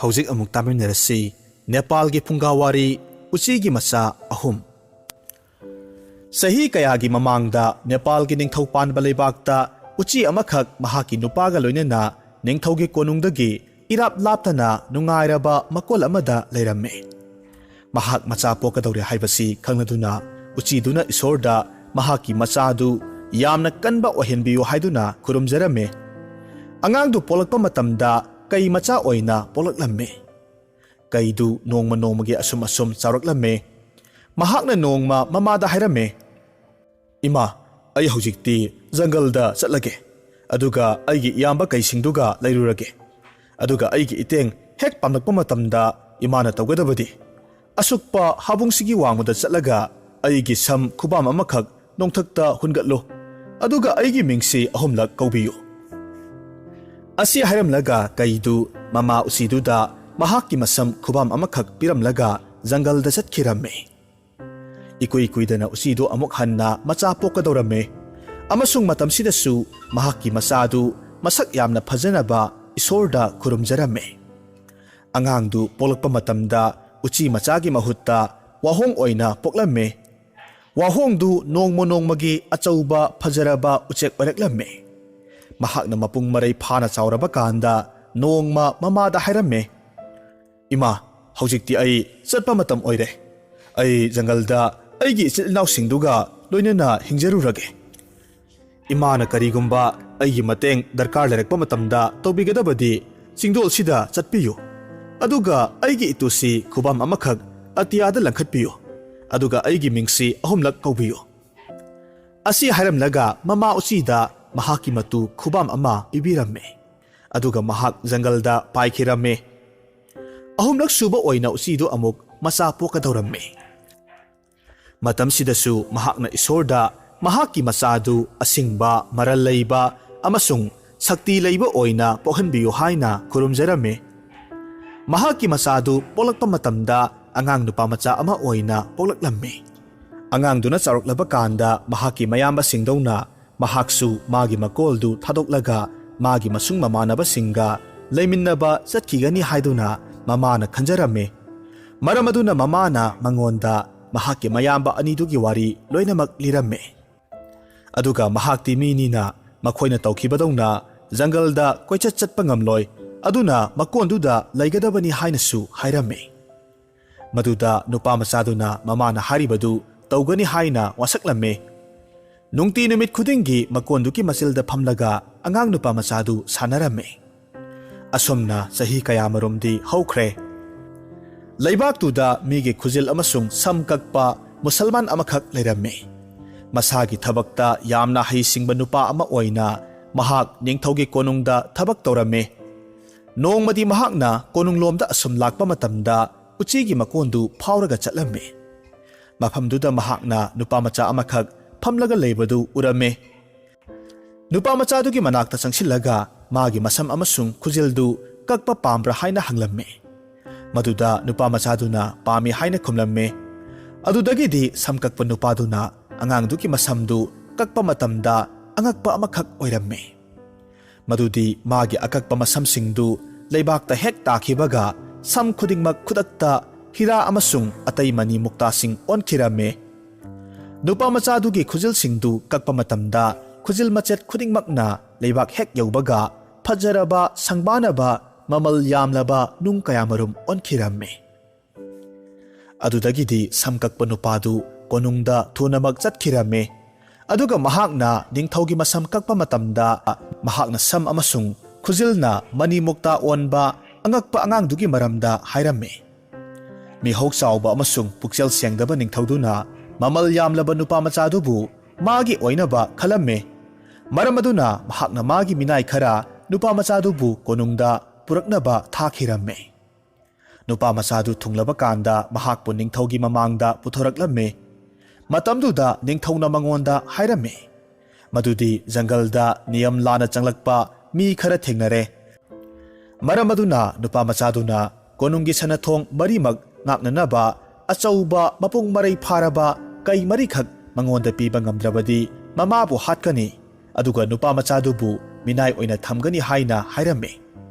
ꯍꯧꯖꯤꯛ ꯑꯃꯨꯛ ꯇꯥꯃꯤꯟꯅꯔꯁꯤ ꯅꯦꯄꯥꯜꯒꯤ ꯐꯨꯡꯒꯥꯋꯥꯔꯤ ꯎꯆꯤꯒꯤ ꯃꯆꯥ ꯑꯍꯨꯝ꯫ ꯆꯍꯤ ꯀꯌꯥꯒꯤ ꯃꯃꯥꯡꯗ ꯅꯦꯄꯥꯜꯒꯤ ꯅꯤꯡꯊꯧ ꯄꯥꯟꯕ ꯂꯩꯕꯥꯛꯇ ꯎꯆꯤ ꯑꯃꯈꯛ ꯃꯍꯥꯛꯀꯤ ꯅꯨꯄꯥꯒ ꯂꯣꯏꯅꯅ ꯅꯤꯡꯊꯧꯒꯤ ꯀꯣꯅꯨꯡꯗꯒꯤ ꯏꯔꯥꯞ ꯂꯥꯞꯇꯅ ꯅꯨꯡꯉꯥꯏꯔꯕ ꯃꯀꯣꯜ ꯑꯃꯗ ꯂꯩꯔꯝꯃꯤ꯫ ꯃꯍꯥꯛ ꯃꯆꯥ ꯄꯣꯛꯀꯗꯧꯔꯦ ꯍꯥꯏꯕꯁꯤ ꯈꯪꯂꯗꯨꯅ ꯎꯆꯤꯗꯨꯅ ꯏꯁꯣꯔꯗ ꯃꯍꯥꯛꯀꯤ ꯃꯆꯥꯗꯨ ꯌꯥꯝꯅ ꯀꯟꯕ ꯑꯣꯏꯍꯟꯕꯤꯌꯨ ꯍꯥꯏꯗꯨꯅ ꯈꯨꯔꯨꯝꯖꯔꯝꯃꯤ꯫ ꯑꯉꯥꯡꯗꯨ ꯄꯣꯛꯂꯛꯄ ꯃꯇꯝꯗ ꯀꯩ ꯃꯆꯥ ꯑꯣꯏꯅ ꯄꯣꯛꯂꯛꯂꯝꯃꯤ꯫ ꯀꯩꯗꯨ ꯅꯣꯡꯃ ꯅꯣꯡꯃꯒꯤ ꯑꯁꯨꯝ ꯑꯁꯨꯝ ꯆꯥꯎꯔꯛꯂꯝꯃꯤ꯫ ꯃꯍꯥꯛꯅ ꯅꯣꯡꯃ ꯃꯃꯥꯗ ꯍꯥꯏꯔꯝꯃꯤ, "ꯏꯃꯥ, ꯑꯩ ꯍꯧꯖꯤꯛꯇꯤ ꯖꯪꯒꯜꯗ ꯆꯠꯂꯒꯦ, ꯑꯗꯨꯒ ꯑꯩꯒꯤ ꯏꯌꯥꯝꯕ ꯀꯩꯁꯤꯡꯗꯨꯒ ꯂꯩꯔꯨꯔꯒꯦ꯫ ꯑꯗꯨꯒ ꯑꯩꯒꯤ ꯏꯇꯦꯡ ꯍꯦꯛ ꯄꯥꯝꯂꯛꯄ ꯃꯇꯝꯗ ꯏꯃꯥꯅ ꯇꯧꯒꯗꯕꯗꯤ ꯑꯁꯨꯛꯄ ꯍꯥꯕꯨꯡꯁꯤꯒꯤ ꯋꯥꯡꯃꯗ ꯆꯠꯂꯒ ꯑꯩꯒꯤ ꯁꯝ ꯈꯨꯕꯥꯝ ꯑꯃꯈꯛ ꯅꯣꯡꯊꯛꯇ ꯍꯨꯟꯒꯠꯂꯨ, ꯑꯗꯨꯒ ꯑꯩꯒꯤ ꯃꯤꯡꯁꯤ ꯑꯍꯨꯝꯂꯛ ꯀꯧꯕꯤꯌꯨ"꯫ ꯑꯁꯤ ꯍꯥꯏꯔꯝꯂꯒ ꯀꯩꯗꯨ ꯃꯃꯥ ꯎꯆꯤꯗꯨꯗ ꯃꯍꯥꯛꯀꯤ ꯃꯁꯝ ꯈꯨꯕꯥꯝ ꯑꯃꯈꯛ ꯄꯤꯔꯝꯂꯒ ꯖꯪꯒꯜꯗ ꯆꯠꯈꯤꯔꯝꯃꯤ꯫ ꯏꯀꯨꯏ ꯀꯨꯏꯗꯅ ꯎꯆꯤꯗꯨ ꯑꯃꯨꯛ ꯍꯟꯅ ꯃꯆꯥ ꯄꯣꯛꯀꯗꯧꯔꯝꯃꯤ꯫ ꯑꯃꯁꯨꯡ ꯃꯇꯝꯁꯤꯗꯁꯨ ꯃꯍꯥꯛꯀꯤ ꯃꯆꯥꯗꯨ ꯃꯁꯛ ꯌꯥꯝꯅ ꯐꯖꯅꯕ ꯏꯁꯣꯔꯗ ꯈꯨꯔꯨꯝꯖꯔꯝꯃꯤ꯫ ꯑꯉꯥꯡꯗꯨ ꯄꯣꯛꯂꯛꯄ ꯃꯇꯝꯗ ꯎꯆꯤ ꯃꯆꯥꯒꯤ ꯃꯍꯨꯠꯇ ꯋꯥꯍꯣꯡ ꯑꯣꯏꯅ ꯄꯣꯛꯂꯝꯃꯤ꯫ ꯋꯥꯍꯣꯡꯗꯨ ꯅꯣꯡꯃ ꯅꯣꯡꯃꯒꯤ ꯑꯆꯧꯕ ꯐꯖꯔꯕ ꯎꯆꯦꯛ ꯑꯣꯏꯔꯛꯂꯝꯃꯤ꯫ ꯃꯍꯥꯛꯅ ꯃꯄꯨꯡ ꯃꯔꯩ ꯐꯥꯅ ꯆꯥꯎꯔꯕ ꯀꯥꯟꯗ ꯅꯣꯡꯃ ꯃꯃꯥꯗ ꯍꯥꯏꯔꯝꯃꯤ, "ꯏꯃꯥ, ꯍꯧꯖꯤꯛꯇꯤ ꯑꯩ ꯆꯠꯄ ꯃꯇꯝ ꯑꯣꯏꯔꯦ꯫ ꯑꯩ ꯖꯪꯒꯜꯗ ꯑꯩꯒꯤ ꯏꯆꯤꯜ ꯏꯅꯥꯎꯁꯤꯡꯗꯨꯒ ꯂꯣꯏꯅꯅ ꯍꯤꯡꯖꯔꯨꯔꯒꯦ꯫ ꯏꯃꯥꯅ ꯀꯔꯤꯒꯨꯝꯕ ꯑꯩꯒꯤ ꯃꯇꯦꯡ ꯗꯔꯀꯥꯔ ꯂꯩꯔꯛꯄ ꯃꯇꯝꯗ ꯇꯧꯕꯤꯒꯗꯕꯗꯤ ꯆꯤꯡꯗꯣꯜꯁꯤꯗ ꯆꯠꯄꯤꯌꯨ꯫ ꯑꯗꯨꯒ ꯑꯩꯒꯤ ꯏꯇꯨꯁꯤ ꯈꯨꯕꯥꯝ ꯑꯃꯈꯛ ꯑꯇꯤꯌꯥꯗ ꯂꯪꯈꯠꯄꯤꯌꯨ꯫ ꯑꯗꯨꯒ ꯑꯩꯒꯤ ꯃꯤꯡꯁꯤ ꯑꯍꯨꯝꯂꯛ ꯀꯧꯕꯤꯌꯨ"꯫ ꯑꯁꯤ ꯍꯥꯏꯔꯝꯂꯒ ꯃꯃꯥ ꯎꯆꯤꯗ ꯃꯍꯥꯛꯀꯤ ꯃꯇꯨ ꯈꯨꯕꯥꯝ ꯑꯃ ꯄꯤꯕꯤꯔꯝꯃꯤ꯫ ꯑꯗꯨꯒ ꯃꯍꯥꯛ ꯖꯪꯒꯜꯗ ꯄꯥꯏꯈꯤꯔꯝꯃꯤ꯫ ꯑꯍꯨꯝꯂꯛ ꯁꯨꯕ ꯑꯣꯏꯅ ꯎꯆꯤꯗꯨ ꯑꯃꯨꯛ ꯃꯆꯥ ꯄꯣꯛꯀꯗꯧꯔꯝꯃꯤ꯫ ꯃꯇꯝꯁꯤꯗꯁꯨ ꯃꯍꯥꯛꯅ ꯏꯁꯣꯔꯗ ꯃꯍꯥꯛꯀꯤ ꯃꯆꯥꯗꯨ ꯑꯁꯤꯡꯕ, ꯃꯔꯜ ꯂꯩꯕ ꯑꯃꯁꯨꯡ ꯁꯛꯇꯤ ꯂꯩꯕ ꯑꯣꯏꯅ ꯄꯣꯛꯍꯟꯕꯤꯌꯨ ꯍꯥꯏꯅ ꯈꯨꯔꯨꯝꯖꯔꯝꯃꯤ꯫ ꯃꯍꯥꯛꯀꯤ ꯃꯆꯥꯗꯨ ꯄꯣꯛꯂꯛꯄ ꯃꯇꯝꯗ ꯑꯉꯥꯡ ꯅꯨꯄꯥ ꯃꯆꯥ ꯑꯃ ꯑꯣꯏꯅ ꯄꯣꯛꯂꯛꯂꯝꯃꯤ꯫ ꯑꯉꯥꯡꯗꯨꯅ ꯆꯥꯎꯔꯛꯂꯕ ꯀꯥꯟꯗ ꯃꯍꯥꯛꯀꯤ ꯃꯌꯥꯝꯕꯁꯤꯡꯗꯧꯅ ꯃꯍꯥꯛꯁꯨ ꯃꯥꯒꯤ ꯃꯀꯣꯜꯗꯨ ꯊꯥꯗꯣꯛꯂꯒ ꯃꯥꯒꯤ ꯃꯁꯨꯡ ꯃꯃꯥꯟꯅꯕꯁꯤꯡꯒ ꯂꯩꯃꯤꯟꯅꯕ ꯆꯠꯈꯤꯒꯅꯤ ꯍꯥꯏꯗꯨꯅ ꯃꯃꯥꯅ ꯈꯟꯖꯔꯝꯃꯤ꯫ ꯃꯔꯝ ꯑꯗꯨꯅ ꯃꯃꯥꯅ ꯃꯉꯣꯟꯗ ꯃꯍꯥꯛꯀꯤ ꯃꯌꯥꯝꯕ ꯑꯅꯤꯗꯨꯒꯤ ꯋꯥꯔꯤ ꯂꯣꯏꯅꯃꯛ ꯂꯤꯔꯝꯃꯤ꯫ ꯑꯗꯨꯒ ꯃꯍꯥꯛꯇꯤ ꯃꯤꯅꯤꯅ ꯃꯈꯣꯏꯅ ꯇꯧꯈꯤꯕꯗꯧꯅ ꯖꯪꯒꯜꯗ ꯀꯣꯏꯆꯠ ꯆꯠꯄ ꯉꯝꯂꯣꯏ, ꯑꯗꯨꯅ ꯃꯀꯣꯟꯗꯨꯗ ꯂꯩꯒꯗꯕꯅꯤ ꯍꯥꯏꯅꯁꯨ ꯍꯥꯏꯔꯝꯃꯤ꯫ ꯃꯗꯨꯗ ꯅꯨꯄꯥ ꯃꯆꯥꯗꯨꯅ ꯃꯃꯥꯅ ꯍꯥꯏꯔꯤꯕꯗꯨ ꯇꯧꯒꯅꯤ ꯍꯥꯏꯅ ꯋꯥꯁꯛꯂꯝꯃꯤ꯫ ꯅꯨꯡꯇꯤ ꯅꯨꯃꯤꯠ ꯈꯨꯗꯤꯡꯒꯤ ꯃꯀꯣꯟꯗꯨꯒꯤ ꯃꯆꯤꯜꯗ ꯐꯝꯂꯒ ꯑꯉꯥꯡ ꯅꯨꯄꯥ ꯃꯆꯥꯗꯨ ꯁꯥꯟꯅꯔꯝꯃꯤ꯫ ꯑꯁꯨꯝꯅ ꯆꯍꯤ ꯀꯌꯥꯃꯔꯨꯝꯗꯤ ꯍꯧꯈ꯭ꯔꯦ꯫ ꯂꯩꯕꯥꯛꯇꯨꯗ ꯃꯤꯒꯤ ꯈꯨꯖꯤꯜ ꯑꯃꯁꯨꯡ ꯁꯝ ꯀꯛꯄ ꯃꯨꯁꯜꯃꯥꯟ ꯑꯃꯈꯛ ꯂꯩꯔꯝꯃꯤ꯫ ꯃꯁꯥꯒꯤ ꯊꯕꯛꯇ ꯌꯥꯝꯅ ꯍꯩꯁꯤꯡꯕ ꯅꯨꯄꯥ ꯑꯃ ꯑꯣꯏꯅ ꯃꯍꯥꯛ ꯅꯤꯡꯊꯧꯒꯤ ꯀꯣꯅꯨꯡꯗ ꯊꯕꯛ ꯇꯧꯔꯝꯃꯤ꯫ ꯅꯣꯡꯃꯗꯤ ꯃꯍꯥꯛꯅ ꯀꯣꯅꯨꯡꯂꯣꯝꯗ ꯑꯁꯨꯝ ꯂꯥꯛꯄ ꯃꯇꯝꯗ ꯎꯆꯤꯒꯤ ꯃꯀꯣꯟꯗꯨ ꯐꯥꯎꯔꯒ ꯆꯠꯂꯝꯃꯤ꯫ ꯃꯐꯝꯗꯨꯗ ꯃꯍꯥꯛꯅ ꯅꯨꯄꯥ ꯃꯆꯥ ꯑꯃꯈꯛ ꯐꯝꯂꯒ ꯂꯩꯕꯗꯨ ꯎꯔꯝꯃꯤ꯫ ꯅꯨꯄꯥ ꯃꯆꯥꯗꯨꯒꯤ ꯃꯅꯥꯛꯇ ꯆꯪꯁꯤꯜꯂꯒ ꯃꯥꯒꯤ ꯃꯁꯝ ꯑꯃꯁꯨꯡ ꯈꯨꯖꯤꯜꯗꯨ ꯀꯛꯄ ꯄꯥꯝꯕ꯭ꯔꯥ ꯍꯥꯏꯅ ꯍꯪꯂꯝꯃꯤ꯫ ꯃꯗꯨꯗ ꯅꯨꯄꯥ ꯃꯆꯥꯗꯨꯅ ꯄꯥꯝꯃꯤ ꯍꯥꯏꯅ ꯈꯨꯝꯂꯝꯃꯤ꯫ ꯑꯗꯨꯗꯒꯤꯗꯤ ꯁꯝ ꯀꯛꯄ ꯅꯨꯄꯥꯗꯨꯅ ꯑꯉꯥꯡꯗꯨꯒꯤ ꯃꯁꯝꯗꯨ ꯀꯛꯄ ꯃꯇꯝꯗ ꯑꯉꯛꯄ ꯑꯃꯈꯛ ꯑꯣꯏꯔꯝꯃꯤ꯫ ꯃꯗꯨꯗꯤ ꯃꯥꯒꯤ ꯑꯀꯛꯄ ꯃꯁꯝꯁꯤꯡꯗꯨ ꯂꯩꯕꯥꯛꯇ ꯍꯦꯛ ꯇꯥꯈꯤꯕꯒ ꯁꯝ ꯈꯨꯗꯤꯡꯃꯛ ꯈꯨꯗꯛꯇ ꯍꯤꯔꯥ ꯑꯃꯁꯨꯡ ꯑꯇꯩ ꯃꯅꯤ ꯃꯨꯛꯇꯥꯁꯤꯡ ꯑꯣꯟꯈꯤꯔꯝꯃꯤ꯫ ꯅꯨꯄꯥ ꯃꯆꯥꯗꯨꯒꯤ ꯈꯨꯖꯤꯜꯁꯤꯡꯗꯨ ꯀꯛꯄ ꯃꯇꯝꯗ ꯈꯨꯖꯤꯜ ꯃꯆꯦꯠ ꯈꯨꯗꯤꯡꯃꯛꯅ ꯂꯩꯕꯥꯛ ꯍꯦꯛ ꯌꯧꯕꯒ ꯐꯖꯔꯕ, ꯁꯪꯕꯥꯅꯕ, ꯃꯃꯜ ꯌꯥꯝꯂꯕ ꯅꯨꯡ ꯀꯌꯥꯃꯔꯨꯝ ꯑꯣꯟꯈꯤꯔꯝꯃꯤ꯫ ꯑꯗꯨꯗꯒꯤꯗꯤ ꯁꯝ ꯀꯛꯄ ꯅꯨꯄꯥꯗꯨ ꯀꯣꯅꯨꯡꯗ ꯊꯨꯅꯃꯛ ꯆꯠꯈꯤꯔꯝꯃꯤ꯫ ꯑꯗꯨꯒ ꯃꯍꯥꯛꯅ ꯅꯤꯡꯊꯧꯒꯤ ꯃꯁꯝ ꯀꯛꯄ ꯃꯇꯝꯗ ꯃꯍꯥꯛꯅ ꯁꯝ ꯑꯃꯁꯨꯡ ꯈꯨꯖꯤꯜꯅ ꯃꯅꯤ ꯃꯨꯛꯇꯥ ꯑꯣꯟꯕ ꯑꯉꯛꯄ ꯑꯉꯥꯡꯗꯨꯒꯤ ꯃꯔꯝꯗ ꯍꯥꯏꯔꯝꯃꯤ꯫ ꯃꯤꯍꯧ ꯆꯥꯎꯕ ꯑꯃꯁꯨꯡ ꯄꯨꯛꯆꯦꯜ ꯁꯦꯡꯗꯕ ꯅꯤꯡꯊꯧꯗꯨꯅ ꯃꯃꯜ ꯌꯥꯝꯂꯕ ꯅꯨꯄꯥ ꯃꯆꯥꯗꯨꯕꯨ ꯃꯥꯒꯤ ꯑꯣꯏꯅꯕ ꯈꯜꯂꯝꯃꯤ꯫ ꯃꯔꯝ ꯑꯗꯨꯅ ꯃꯍꯥꯛꯅ ꯃꯥꯒꯤ ꯃꯤꯅꯥꯏ ꯈꯔ ꯅꯨꯄꯥ ꯃꯆꯥꯗꯨꯕꯨ ꯀꯣꯅꯨꯡꯗ ꯄꯨꯔꯛꯅꯕ ꯊꯥꯈꯤꯔꯝꯃꯤ꯫ ꯅꯨꯄꯥ ꯃꯆꯥꯗꯨ ꯊꯨꯡꯂꯕ ꯀꯥꯟꯗ ꯃꯍꯥꯛꯄꯨ ꯅꯤꯡꯊꯧꯒꯤ ꯃꯃꯥꯡꯗ ꯄꯨꯊꯣꯔꯛꯂꯝꯃꯤ꯫ ꯃꯇꯝꯗꯨꯗ ꯅꯤꯡꯊꯧꯅ ꯃꯉꯣꯟꯗ ꯍꯥꯏꯔꯝꯃꯤ ꯃꯗꯨꯗꯤ ꯖꯪꯒꯜꯗ ꯅꯤꯌꯝ ꯂꯥꯟꯅ ꯆꯪꯂꯛꯄ ꯃꯤ ꯈꯔ ꯊꯦꯡꯅꯔꯦ꯫ ꯃꯔꯝ ꯑꯗꯨꯅ ꯅꯨꯄꯥ ꯃꯆꯥꯗꯨꯅ ꯀꯣꯅꯨꯡꯒꯤ ꯁꯅꯥꯊꯣꯡ ꯃꯔꯤꯃꯛ ꯉꯥꯛꯅꯅꯕ ꯑꯆꯧꯕ ꯃꯄꯨꯡ ꯃꯔꯩ ꯐꯥꯔꯕ ꯀꯩ ꯃꯔꯤꯈꯛ ꯃꯉꯣꯟꯗ ꯄꯤꯕ ꯉꯝꯗ꯭ꯔꯕꯗꯤ ꯃꯃꯥꯕꯨ ꯍꯥꯠꯀꯅꯤ, ꯑꯗꯨꯒ ꯅꯨꯄꯥ ꯃꯆꯥꯗꯨꯕꯨ ꯃꯤꯅꯥꯏ ꯑꯣꯏꯅ ꯊꯝꯒꯅꯤ ꯍꯥꯏꯅ ꯍꯥꯏꯔꯝꯃꯤ꯫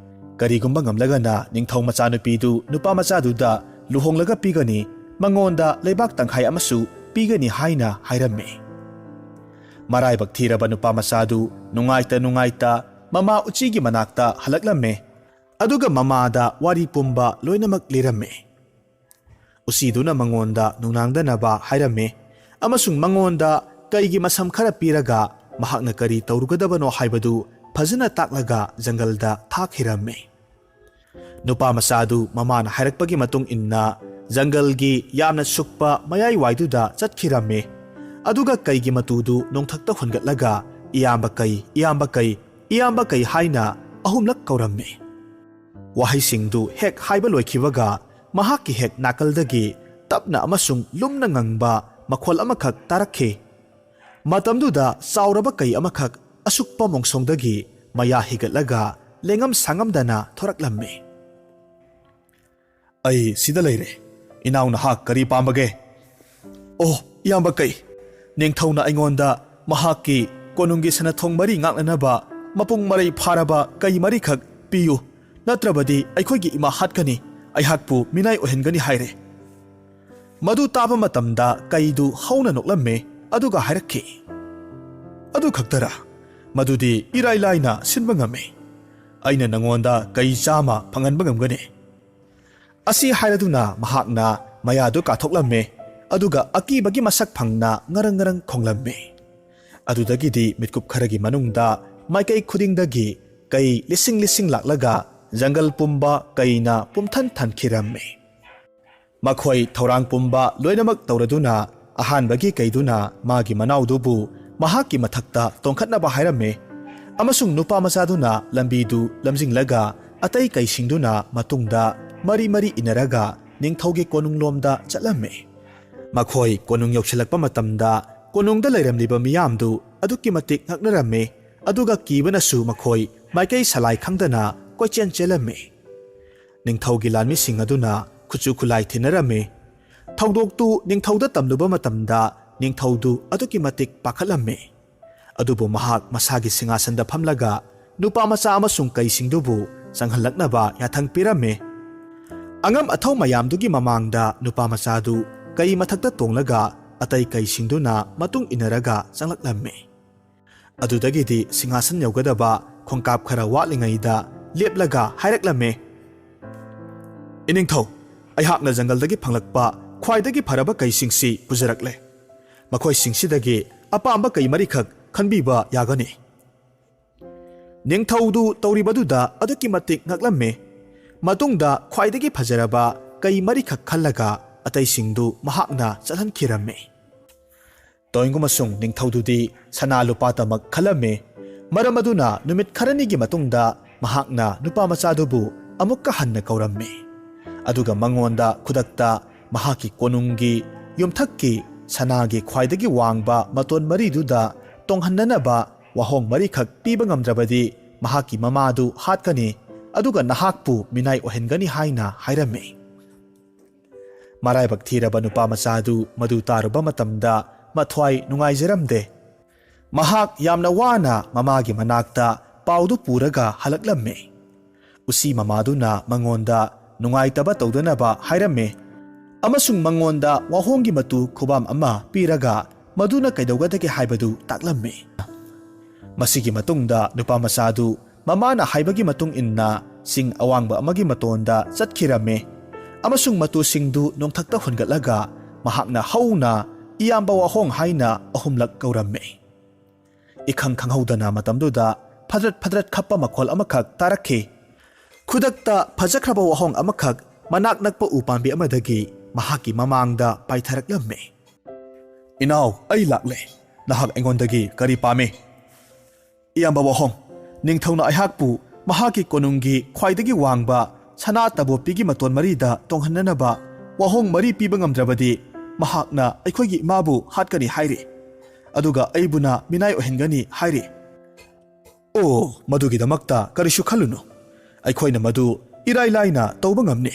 ꯀꯔꯤꯒꯨꯝꯕ ꯉꯝꯂꯒꯅ ꯅꯤꯡꯊꯧ ꯃꯆꯥꯅꯨꯄꯤꯗꯨ ꯅꯨꯄꯥ ꯃꯆꯥꯗꯨꯗ ꯂꯨꯍꯣꯡꯂꯒ ꯄꯤꯒꯅꯤ, ꯃꯉꯣꯟꯗ ꯂꯩꯕꯥꯛ ꯇꯪꯈꯥꯏ ꯑꯃꯁꯨ ꯄꯤꯒꯅꯤ ꯍꯥꯏꯅ ꯍꯥꯏꯔꯝꯃꯤ꯫ ꯃꯔꯥꯏꯕꯛ ꯊꯤꯔꯕ ꯅꯨꯄꯥ ꯃꯆꯥꯗꯨ ꯅꯨꯡꯉꯥꯏꯇ ꯅꯨꯡꯉꯥꯏꯇ ꯃꯃꯥ ꯎꯆꯤꯒꯤ ꯃꯅꯥꯛꯇ ꯍꯜꯂꯛꯂꯝꯃꯤ꯫ ꯑꯗꯨꯒ ꯃꯃꯥꯗ ꯋꯥꯔꯤ ꯄꯨꯝꯕ ꯂꯣꯏꯅꯃꯛ ꯂꯤꯔꯝꯃꯤ꯫ ꯎꯆꯤꯗꯨꯅ ꯃꯉꯣꯟꯗ ꯅꯨꯡꯅꯥꯡꯗꯅꯕ ꯍꯥꯏꯔꯝꯃꯤ ꯑꯃꯁꯨꯡ ꯃꯉꯣꯟꯗ ꯀꯩꯒꯤ ꯃꯁꯝ ꯈꯔ ꯄꯤꯔꯒ ꯃꯍꯥꯛꯅ ꯀꯔꯤ ꯇꯧꯔꯨꯒꯗꯕꯅꯣ ꯍꯥꯏꯕꯗꯨ ꯐꯖꯅ ꯇꯥꯛꯂꯒ ꯖꯪꯒꯜꯗ ꯊꯥꯈꯤꯔꯝꯃꯤ꯫ ꯅꯨꯄꯥ ꯃꯆꯥꯗꯨ ꯃꯃꯥꯅ ꯍꯥꯏꯔꯛꯄꯒꯤ ꯃꯇꯨꯡ ꯏꯟꯅ ꯖꯪꯒꯜꯒꯤ ꯌꯥꯝꯅ ꯁꯨꯛꯄ ꯃꯌꯥꯏꯋꯥꯏꯗꯨꯗ ꯆꯠꯈꯤꯔꯝꯃꯤ꯫ ꯑꯗꯨꯒ ꯀꯩꯒꯤ ꯃꯇꯨꯗꯨ ꯅꯣꯡꯊꯛꯇ ꯍꯨꯟꯒꯠꯂꯒ, "ꯏꯌꯥꯝꯕ ꯀꯩ, ꯏꯌꯥꯝꯕ ꯀꯩ, ꯏꯌꯥꯝꯕ ꯀꯩ" ꯍꯥꯏꯅ ꯑꯍꯨꯝꯂꯛ ꯀꯧꯔꯝꯃꯤ꯫ ꯋꯥꯍꯩꯁꯤꯡꯗꯨ ꯍꯦꯛ ꯍꯥꯏꯕ ꯂꯣꯏꯈꯤꯕꯒ ꯃꯍꯥꯛꯀꯤ ꯍꯦꯛ ꯅꯥꯀꯜꯗꯒꯤ ꯇꯞꯅ ꯑꯃꯁꯨꯡ ꯂꯨꯝꯅ ꯉꯪꯕ ꯃꯈꯣꯜ ꯑꯃꯈꯛ ꯇꯥꯔꯛꯈꯤ꯫ ꯃꯇꯝꯗꯨꯗ ꯆꯥꯎꯔꯕ ꯀꯩ ꯑꯃꯈꯛ ꯑꯁꯨꯛꯄ ꯃꯣꯡꯁꯣꯡꯗꯒꯤ ꯃꯌꯥ ꯍꯤꯒꯠꯂꯒ ꯂꯦꯡꯉꯝ ꯁꯥꯉꯝꯗꯅ ꯊꯣꯔꯛꯂꯝꯃꯤ꯫ "ꯑꯩ ꯁꯤꯗ ꯂꯩꯔꯦ꯫ ꯏꯅꯥꯎ ꯅꯍꯥꯛ ꯀꯔꯤ ꯄꯥꯝꯕꯒꯦ?" "ꯑꯣ, ꯏꯌꯥꯝꯕ ꯀꯩ, ꯅꯤꯡꯊꯧꯅ ꯑꯩꯉꯣꯟꯗ ꯃꯍꯥꯛꯀꯤ ꯀꯣꯅꯨꯡꯒꯤ ꯁꯅꯥꯊꯣꯡ ꯃꯔꯤ ꯉꯥꯛꯅꯅꯕ "ꯃꯄꯨꯡ ꯃꯔꯩ ꯐꯥꯔꯕ ꯀꯩ ꯃꯔꯤꯈꯛ ꯄꯤꯌꯨ, ꯅꯠꯇ꯭ꯔꯕꯗꯤ ꯑꯩꯈꯣꯏꯒꯤ ꯏꯃꯥ ꯍꯥꯠꯀꯅꯤ, ꯑꯩꯍꯥꯛꯄꯨ ꯃꯤꯅꯥꯏ ꯑꯣꯏꯍꯟꯒꯅꯤ" ꯍꯥꯏꯔꯦ꯫ ꯃꯗꯨ ꯇꯥꯕ ꯃꯇꯝꯗ ꯀꯩꯗꯨ ꯍꯧꯅ ꯅꯣꯛꯂꯝꯃꯤ, ꯑꯗꯨꯒ ꯍꯥꯏꯔꯛꯈꯤ, "ꯑꯗꯨ ꯈꯛꯇꯔꯥ? ꯃꯗꯨꯗꯤ ꯏꯔꯥꯏ ꯂꯥꯏꯅ ꯁꯤꯟꯕ ꯉꯝꯃꯤ꯫ ꯑꯩꯅ ꯅꯉꯣꯟꯗ ꯀꯩ ꯆꯥꯝꯃ ꯐꯪꯍꯟꯕ ꯉꯝꯒꯅꯤ"꯫ ꯑꯁꯤ ꯍꯥꯏꯔꯗꯨꯅ ꯃꯍꯥꯛꯅ ꯃꯌꯥꯗꯨ ꯀꯥꯊꯣꯛꯂꯝꯃꯤ, ꯑꯗꯨꯒ ꯑꯀꯤꯕꯒꯤ ꯃꯁꯛ ꯐꯪꯅ ꯉꯔꯪ ꯉꯔꯪ ꯈꯣꯡꯂꯝꯃꯤ꯫ ꯑꯗꯨꯗꯒꯤꯗꯤ ꯃꯤꯠꯀꯨꯞ ꯈꯔꯒꯤ ꯃꯅꯨꯡꯗ ꯃꯥꯏꯀꯩ ꯈꯨꯗꯤꯡꯗꯒꯤ ꯀꯩ ꯂꯤꯁꯤꯡ ꯂꯤꯁꯤꯡ ꯂꯥꯛꯂꯒ ꯖꯪꯒꯜ ꯄꯨꯝꯕ ꯀꯩꯅ ꯄꯨꯝꯊꯟ ꯊꯟꯈꯤꯔꯝꯃꯤ꯫ ꯃꯈꯣꯏ ꯊꯧꯔꯥꯡ ꯄꯨꯝꯕ ꯂꯣꯏꯅꯃꯛ ꯇꯧꯔꯗꯨꯅ ꯑꯍꯥꯟꯕꯒꯤ ꯀꯩꯗꯨꯅ ꯃꯥꯒꯤ ꯃꯅꯥꯎꯗꯨꯕꯨ ꯃꯍꯥꯛꯀꯤ ꯃꯊꯛꯇ ꯇꯣꯡꯈꯠꯅꯕ ꯍꯥꯏꯔꯝꯃꯤ, ꯑꯃꯁꯨꯡ ꯅꯨꯄꯥ ꯃꯆꯥꯗꯨꯅ ꯂꯝꯕꯤꯗꯨ ꯂꯝꯖꯤꯡꯂꯒ ꯑꯇꯩ ꯀꯩꯁꯤꯡꯗꯨꯅ ꯃꯇꯨꯡꯗ ꯃꯔꯤ ꯃꯔꯤ ꯏꯟꯅꯔꯒ ꯅꯤꯡꯊꯧꯒꯤ ꯀꯣꯅꯨꯡꯂꯣꯝꯗ ꯆꯠꯂꯝꯃꯤ꯫ ꯃꯈꯣꯏ ꯀꯣꯅꯨꯡ ꯌꯧꯁꯤꯜꯂꯛꯄ ꯃꯇꯝꯗ ꯀꯣꯅꯨꯡꯗ ꯂꯩꯔꯝꯂꯤꯕ ꯃꯤꯌꯥꯝꯗꯨ ꯑꯗꯨꯛꯀꯤ ꯃꯇꯤꯛ ꯉꯛꯅꯔꯝꯃꯤ, ꯑꯗꯨꯒ ꯀꯤꯕꯅꯁꯨ ꯃꯈꯣꯏ ꯃꯥꯏꯀꯩ ꯁꯂꯥꯏ ꯈꯪꯗꯅ ꯀꯣꯏꯆꯦꯟ ꯆꯦꯜꯂꯝꯃꯤ꯫ ꯅꯤꯡꯊꯧꯒꯤ ꯂꯥꯟꯃꯤꯁꯤꯡ ꯑꯗꯨꯅ ꯈꯨꯠꯁꯨ ꯈꯨꯠꯂꯥꯏ ꯊꯤꯟꯅꯔꯝꯃꯤ꯫ ꯊꯧꯗꯣꯛꯇꯨ ꯅꯤꯡꯊꯧꯗ ꯇꯝꯂꯨꯕ ꯃꯇꯝꯗ ꯅꯤꯡꯊꯧꯗꯨ ꯑꯗꯨꯛꯀꯤ ꯃꯇꯤꯛ ꯄꯥꯈꯠꯂꯝꯃꯤ꯫ ꯑꯗꯨꯕꯨ ꯃꯍꯥꯛ ꯃꯁꯥꯒꯤ ꯁꯤꯡꯍꯥꯁꯟꯗ ꯐꯝꯂꯒ ꯅꯨꯄꯥ ꯃꯆꯥ ꯑꯃꯁꯨꯡ ꯀꯩꯁꯤꯡꯗꯨꯕꯨ ꯆꯪꯍꯜꯂꯛꯅꯕ ꯌꯥꯊꯪ ꯄꯤꯔꯝꯃꯤ꯫ ꯑꯉꯝ ꯑꯊꯧ ꯃꯌꯥꯝꯗꯨꯒꯤ ꯃꯃꯥꯡꯗ ꯅꯨꯄꯥ ꯃꯆꯥꯗꯨ ꯀꯩ ꯃꯊꯛꯇ ꯇꯣꯡꯂꯒ ꯑꯇꯩ ꯀꯩꯁꯤꯡꯗꯨꯅ ꯃꯇꯨꯡ ꯏꯟꯅꯔꯒ ꯆꯪꯂꯛꯂꯝꯃꯤ꯫ ꯑꯗꯨꯗꯒꯤꯗꯤ ꯁꯤꯡꯍꯥꯁꯟ ꯌꯧꯒꯗꯕ ꯈꯣꯡꯀꯥꯞ ꯈꯔ ꯋꯥꯠꯂꯤꯉꯩꯗ ꯂꯦꯞꯂꯒ ꯍꯥꯏꯔꯛꯂꯝꯃꯤ, "ꯏꯅꯤꯡꯊꯧ, ꯑꯩꯍꯥꯛꯅ ꯖꯪꯒꯜꯗꯒꯤ ꯐꯪꯂꯛꯄ ꯈ꯭ꯋꯥꯏꯗꯒꯤ ꯐꯔꯕ ꯀꯩꯁꯤꯡꯁꯤ ꯄꯨꯖꯔꯛꯂꯦ꯫ ꯃꯈꯣꯏꯁꯤꯡꯁꯤꯗꯒꯤ ꯑꯄꯥꯝꯕ ꯀꯩ ꯃꯔꯤꯈꯛ ꯈꯟꯕꯤꯕ ꯌꯥꯒꯅꯤ"꯫ ꯅꯤꯡꯊꯧꯗꯨ ꯇꯧꯔꯤꯕꯗꯨꯗ ꯑꯗꯨꯛꯀꯤ ꯃꯇꯤꯛ ꯉꯛꯂꯝꯃꯤ꯫ ꯃꯇꯨꯡꯗ ꯈ꯭ꯋꯥꯏꯗꯒꯤ ꯐꯖꯔꯕ ꯀꯩ ꯃꯔꯤꯈꯛ ꯈꯜꯂꯒ ꯑꯇꯩꯁꯤꯡꯗꯨ ꯃꯍꯥꯛꯅ ꯆꯠꯍꯟꯈꯤꯔꯝꯃꯤ꯫ ꯇꯣꯏꯡꯒꯨ ꯑꯃꯁꯨꯡ ꯅꯤꯡꯊꯧꯗꯨꯗꯤ ꯁꯅꯥ ꯂꯨꯄꯥꯇꯃꯛ ꯈꯜꯂꯝꯃꯤ꯫ ꯃꯔꯝ ꯑꯗꯨꯅ ꯅꯨꯃꯤꯠ ꯈꯔꯅꯤꯒꯤ ꯃꯇꯨꯡꯗ ꯃꯍꯥꯛꯅ ꯅꯨꯄꯥ ꯃꯆꯥꯗꯨꯕꯨ ꯑꯃꯨꯛꯀ ꯍꯟꯅ ꯀꯧꯔꯝꯃꯤ꯫ ꯑꯗꯨꯒ ꯃꯉꯣꯟꯗ ꯈꯨꯗꯛꯇ ꯃꯍꯥꯛꯀꯤ ꯀꯣꯅꯨꯡꯒꯤ ꯌꯨꯝꯊꯛꯀꯤ ꯁꯅꯥꯒꯤ ꯈ꯭ꯋꯥꯏꯗꯒꯤ ꯋꯥꯡꯕ ꯃꯇꯣꯟ ꯃꯔꯤꯗꯨꯗ ꯇꯣꯡꯍꯟꯅꯅꯕ ꯋꯥꯍꯣꯡ ꯃꯔꯤꯈꯛ ꯄꯤꯕ ꯉꯝꯗ꯭ꯔꯕꯗꯤ ꯃꯍꯥꯛꯀꯤ ꯃꯃꯥꯗꯨ ꯍꯥꯠꯀꯅꯤ, ꯑꯗꯨꯒ ꯅꯍꯥꯛꯄꯨ ꯃꯤꯅꯥꯏ ꯑꯣꯏꯍꯟꯒꯅꯤ ꯍꯥꯏꯅ ꯍꯥꯏꯔꯝꯃꯤ꯫ ꯃꯔꯥꯏꯕꯛ ꯊꯤꯔꯕ ꯅꯨꯄꯥ ꯃꯆꯥꯗꯨ ꯃꯗꯨ ꯇꯥꯔꯨꯕ ꯃꯇꯝꯗ ꯃꯊ꯭ꯋꯥꯏ ꯅꯨꯡꯉꯥꯏꯖꯔꯝꯗꯦ꯫ ꯃꯍꯥꯛ ꯌꯥꯝꯅ ꯋꯥꯅ ꯃꯃꯥꯒꯤ ꯃꯅꯥꯛꯇ ꯄꯥꯎꯗꯨ ꯄꯨꯔꯒ ꯍꯜꯂꯛꯂꯝꯃꯤ꯫ ꯎꯆꯤ ꯃꯃꯥꯗꯨꯅ ꯃꯉꯣꯟꯗ ꯅꯨꯡꯉꯥꯏꯇꯕ ꯇꯧꯗꯅꯕ ꯍꯥꯏꯔꯝꯃꯤ ꯑꯃꯁꯨꯡ ꯃꯉꯣꯟꯗ ꯋꯥꯍꯣꯡꯒꯤ ꯃꯇꯨ ꯈꯨꯕꯥꯝ ꯑꯃ ꯄꯤꯔꯒ ꯃꯗꯨꯅ ꯀꯩꯗꯧꯒꯗꯒꯦ ꯍꯥꯏꯕꯗꯨ ꯇꯥꯛꯂꯝꯃꯤ꯫ ꯃꯁꯤꯒꯤ ꯃꯇꯨꯡꯗ ꯅꯨꯄꯥ ꯃꯆꯥꯗꯨ ꯃꯃꯥꯅ ꯍꯥꯏꯕꯒꯤ ꯃꯇꯨꯡ ꯏꯟꯅ ꯆꯤꯡ ꯑꯋꯥꯡꯕ ꯑꯃꯒꯤ ꯃꯇꯣꯟꯗ ꯆꯠꯈꯤꯔꯝꯃꯤ ꯑꯃꯁꯨꯡ ꯃꯇꯨꯁꯤꯡꯗꯨ ꯅꯣꯡꯊꯛꯇ ꯍꯨꯟꯒꯠꯂꯒ ꯃꯍꯥꯛꯅ ꯍꯧꯅ "ꯏꯌꯥꯝꯕ ꯋꯥꯍꯣꯡ" ꯍꯥꯏꯅ ꯑꯍꯨꯝꯂꯛ ꯀꯧꯔꯝꯃꯤ꯫ ꯏꯈꯪ ꯈꯪꯍꯧꯗꯅ ꯃꯇꯝꯗꯨꯗ ꯐꯗ꯭ꯔꯠ ꯐꯗ꯭ꯔꯠ ꯈꯞꯄ ꯃꯈꯣꯜ ꯑꯃꯈꯛ ꯇꯥꯔꯛꯈꯤ꯫ ꯈꯨꯗꯛꯇ ꯐꯖꯈ꯭ꯔꯕ ꯋꯥꯍꯣꯡ ꯑꯃꯈꯛ ꯃꯅꯥꯛ ꯅꯛꯄ ꯎ ꯄꯥꯝꯕꯤ ꯑꯃꯗꯒꯤ ꯃꯍꯥꯛꯀꯤ ꯃꯃꯥꯡꯗ ꯄꯥꯏꯊꯔꯛꯂꯝꯃꯤ꯫ "ꯏꯅꯥꯎ, ꯑꯩ ꯂꯥꯛꯂꯦ꯫ ꯅꯍꯥꯛ ꯑꯩꯉꯣꯟꯗꯒꯤ ꯀꯔꯤ ꯄꯥꯝꯃꯤ?" "ꯏꯌꯥꯝꯕ ꯋꯥꯍꯣꯡ, ꯅꯤꯡꯊꯧꯅ ꯑꯩꯍꯥꯛꯄꯨ ꯃꯍꯥꯛꯀꯤ ꯀꯣꯅꯨꯡꯒꯤ ꯈ꯭ꯋꯥꯏꯗꯒꯤ ꯋꯥꯡꯕ ꯁꯅꯥ ꯇꯕꯣꯞꯄꯤꯒꯤ ꯃꯇꯣꯟ ꯃꯔꯤꯗ ꯇꯣꯡꯍꯟꯅꯅꯕ ꯋꯥꯍꯣꯡ ꯃꯔꯤ ꯄꯤꯕ ꯉꯝꯗ꯭ꯔꯕꯗꯤ ꯃꯍꯥꯛꯅ ꯑꯩꯈꯣꯏꯒꯤ ꯏꯃꯥꯕꯨ ꯍꯥꯠꯀꯅꯤ ꯍꯥꯏꯔꯤ, ꯑꯗꯨꯒ ꯑꯩꯕꯨꯅ ꯃꯤꯅꯥꯏ ꯑꯣꯏꯍꯟꯒꯅꯤ ꯍꯥꯏꯔꯤ꯫" "ꯑꯣ, ꯃꯗꯨꯒꯤꯗꯃꯛꯇ ꯀꯔꯤꯁꯨ ꯈꯜꯂꯨꯅꯨ꯫ ꯑꯩꯈꯣꯏꯅ ꯃꯗꯨ ꯏꯔꯥꯏ ꯂꯥꯏꯅ ꯇꯧꯕ ꯉꯝꯅꯤ꯫"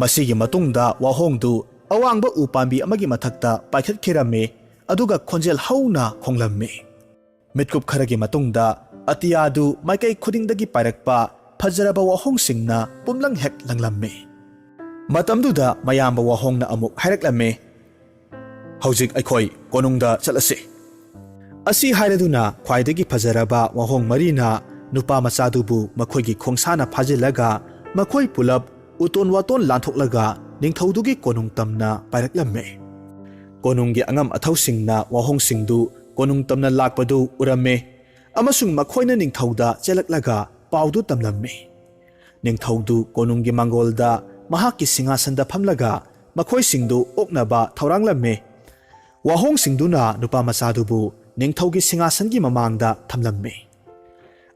ꯃꯁꯤꯒꯤ ꯃꯇꯨꯡꯗ ꯋꯥꯍꯣꯡꯗꯨ ꯑꯋꯥꯡꯕ ꯎ ꯄꯥꯝꯕꯤ ꯑꯃꯒꯤ ꯃꯊꯛꯇ ꯄꯥꯏꯈꯠꯈꯤꯔꯝꯃꯤ, ꯑꯗꯨꯒ ꯈꯣꯟꯖꯦꯜ ꯍꯧꯅ ꯈꯣꯡꯂꯝꯃꯤ꯫ ꯃꯤꯠꯀꯨꯞ ꯈꯔꯒꯤ ꯃꯇꯨꯡꯗ ꯑꯇꯤꯌꯥꯗꯨ ꯃꯥꯏꯀꯩ ꯈꯨꯗꯤꯡꯗꯒꯤ ꯄꯥꯏꯔꯛꯄ ꯐꯖꯔꯕ ꯋꯥꯍꯣꯡꯁꯤꯡꯅ ꯄꯨꯝꯂꯪ ꯍꯦꯛ ꯂꯪꯂꯝꯃꯤ꯫ ꯃꯇꯝꯗꯨꯗ ꯃꯌꯥꯝꯕ ꯋꯥꯍꯣꯡꯅ ꯑꯃꯨꯛ ꯍꯥꯏꯔꯛꯂꯝꯃꯤ, "ꯍꯧꯖꯤꯛ ꯑꯩꯈꯣꯏ ꯀꯣꯅꯨꯡꯗ ꯆꯠꯂꯁꯤ꯫" ꯑꯁꯤ ꯍꯥꯏꯔꯗꯨꯅ ꯈ꯭ꯋꯥꯏꯗꯒꯤ ꯐꯖꯔꯕ ꯋꯥꯍꯣꯡ ꯃꯔꯤꯅ ꯅꯨꯄꯥ ꯃꯆꯥꯗꯨꯕꯨ ꯃꯈꯣꯏꯒꯤ ꯈꯣꯡꯁꯥꯅ ꯐꯥꯖꯤꯜꯂꯒ ꯃꯈꯣꯏ ꯄꯨꯂꯞ ꯎꯇꯣꯟ ꯋꯥꯇꯣꯟ ꯂꯥꯟꯊꯣꯛꯂꯒ ꯅꯤꯡꯊꯧꯗꯨꯒꯤ ꯀꯣꯅꯨꯡ ꯇꯝꯅ ꯄꯥꯏꯔꯛꯂꯝꯃꯤ꯫ ꯀꯣꯅꯨꯡꯒꯤ ꯑꯉꯝ ꯑꯊꯧꯁꯤꯡꯅ ꯋꯥꯍꯣꯡꯁꯤꯡꯗꯨ ꯀꯣꯅꯨꯡ ꯇꯝꯅ ꯂꯥꯛꯄꯗꯨ ꯎꯔꯝꯃꯤ ꯑꯃꯁꯨꯡ ꯃꯈꯣꯏꯅ ꯅꯤꯡꯊꯧꯗ ꯆꯦꯜꯂꯛꯂꯒ ꯄꯥꯎꯗꯨ ꯇꯝꯂꯝꯃꯤ꯫ ꯅꯤꯡꯊꯧꯗꯨ ꯀꯣꯅꯨꯡꯒꯤ ꯃꯥꯡꯒꯣꯜꯗ ꯃꯍꯥꯛꯀꯤ ꯁꯤꯡꯍꯥꯁꯟꯗ ꯐꯝꯂꯒ ꯃꯈꯣꯏꯁꯤꯡꯗꯨ ꯑꯣꯛꯅꯕ ꯊꯧꯔꯥꯡꯂꯝꯃꯤ꯫ ꯋꯥꯍꯣꯡꯁꯤꯡꯗꯨꯅ ꯅꯨꯄꯥ ꯃꯆꯥꯗꯨꯕꯨ ꯅꯤꯡꯊꯧꯒꯤ ꯁꯤꯡꯍꯥꯁꯟꯒꯤ ꯃꯃꯥꯡꯗ ꯊꯝꯂꯝꯃꯤ꯫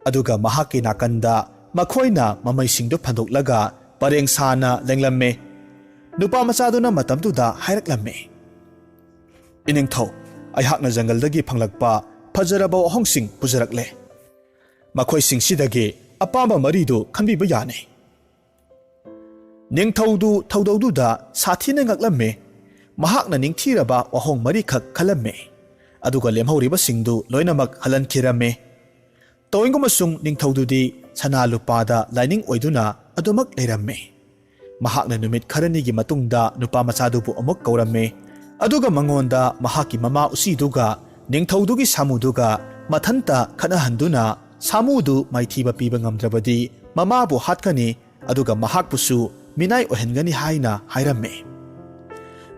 ꯑꯗꯨꯒ ꯃꯍꯥꯛꯀꯤ ꯅꯥꯀꯟꯗ ꯃꯈꯣꯏꯅ ꯃꯃꯩꯁꯤꯡꯗꯨ ꯐꯟꯗꯣꯛꯂꯒ ꯄꯔꯦꯡ ꯁꯥꯅ ꯂꯦꯡꯂꯝꯃꯤ꯫ ꯅꯨꯄꯥ ꯃꯆꯥꯗꯨꯅ ꯃꯇꯝꯗꯨꯗ ꯍꯥꯏꯔꯛꯂꯝꯃꯤ, "ꯏꯅꯤꯡꯊꯧ, ꯑꯩꯍꯥꯛꯅ ꯖꯪꯒꯜꯗꯒꯤ ꯐꯪꯂꯛꯄ ꯐꯖꯔꯕ ꯋꯥꯍꯣꯡꯁꯤꯡ ꯄꯨꯖꯔꯛꯂꯦ꯫ ꯃꯈꯣꯏꯁꯤꯡꯁꯤꯗꯒꯤ ꯑꯄꯥꯝꯕ ꯃꯔꯤꯗꯨ ꯈꯟꯕꯤꯕ ꯌꯥꯅꯤ꯫" ꯅꯤꯡꯊꯧꯗꯨ ꯊꯧꯗꯧꯗꯨꯗ ꯁꯥꯊꯤꯅ ꯉꯛꯂꯝꯃꯤ꯫ ꯃꯍꯥꯛꯅ ꯅꯤꯡꯊꯤꯔꯕ ꯋꯥꯍꯣꯡ ꯃꯔꯤꯈꯛ ꯈꯜꯂꯝꯃꯤ꯫ ꯑꯗꯨꯒ ꯂꯦꯝꯍꯧꯔꯤꯕꯁꯤꯡꯗꯨ ꯂꯣꯏꯅꯃꯛ ꯍꯜꯍꯟꯈꯤꯔꯝꯃꯤ꯫ ꯇꯧꯏꯒꯨꯝꯕꯁꯨꯡ ꯅꯤꯡꯊꯧꯗꯨꯗꯤ ꯁꯅꯥ ꯂꯨꯄꯥꯗ ꯂꯥꯏꯅꯤꯡ ꯑꯣꯏꯗꯨꯅ ꯑꯗꯨꯃꯛ ꯂꯩꯔꯝꯃꯤ꯫ ꯃꯍꯥꯛꯅ ꯅꯨꯃꯤꯠ ꯈꯔꯅꯤꯒꯤ ꯃꯇꯨꯡꯗ ꯅꯨꯄꯥ ꯃꯆꯥꯗꯨꯕꯨ ꯑꯃꯨꯛ ꯀꯧꯔꯝꯃꯤ꯫ ꯑꯗꯨꯒ ꯃꯉꯣꯟꯗ ꯃꯍꯥꯛꯀꯤ ꯃꯃꯥ ꯎꯆꯤꯗꯨꯒ ꯅꯤꯡꯊꯧꯗꯨꯒꯤ ꯁꯥꯃꯨꯗꯨꯒ ꯃꯊꯟꯇ ꯈꯠꯅꯍꯟꯗꯨꯅ ꯁꯥꯃꯨꯗꯨ ꯃꯥꯏꯊꯤꯕ ꯄꯤꯕ ꯉꯝꯗ꯭ꯔꯕꯗꯤ ꯃꯃꯥꯕꯨ ꯍꯥꯠꯀꯅꯤ, ꯑꯗꯨꯒ ꯃꯍꯥꯛꯄꯨꯁꯨ ꯃꯤꯅꯥꯏ ꯑꯣꯏꯍꯟꯒꯅꯤ ꯍꯥꯏꯅ ꯍꯥꯏꯔꯝꯃꯤ꯫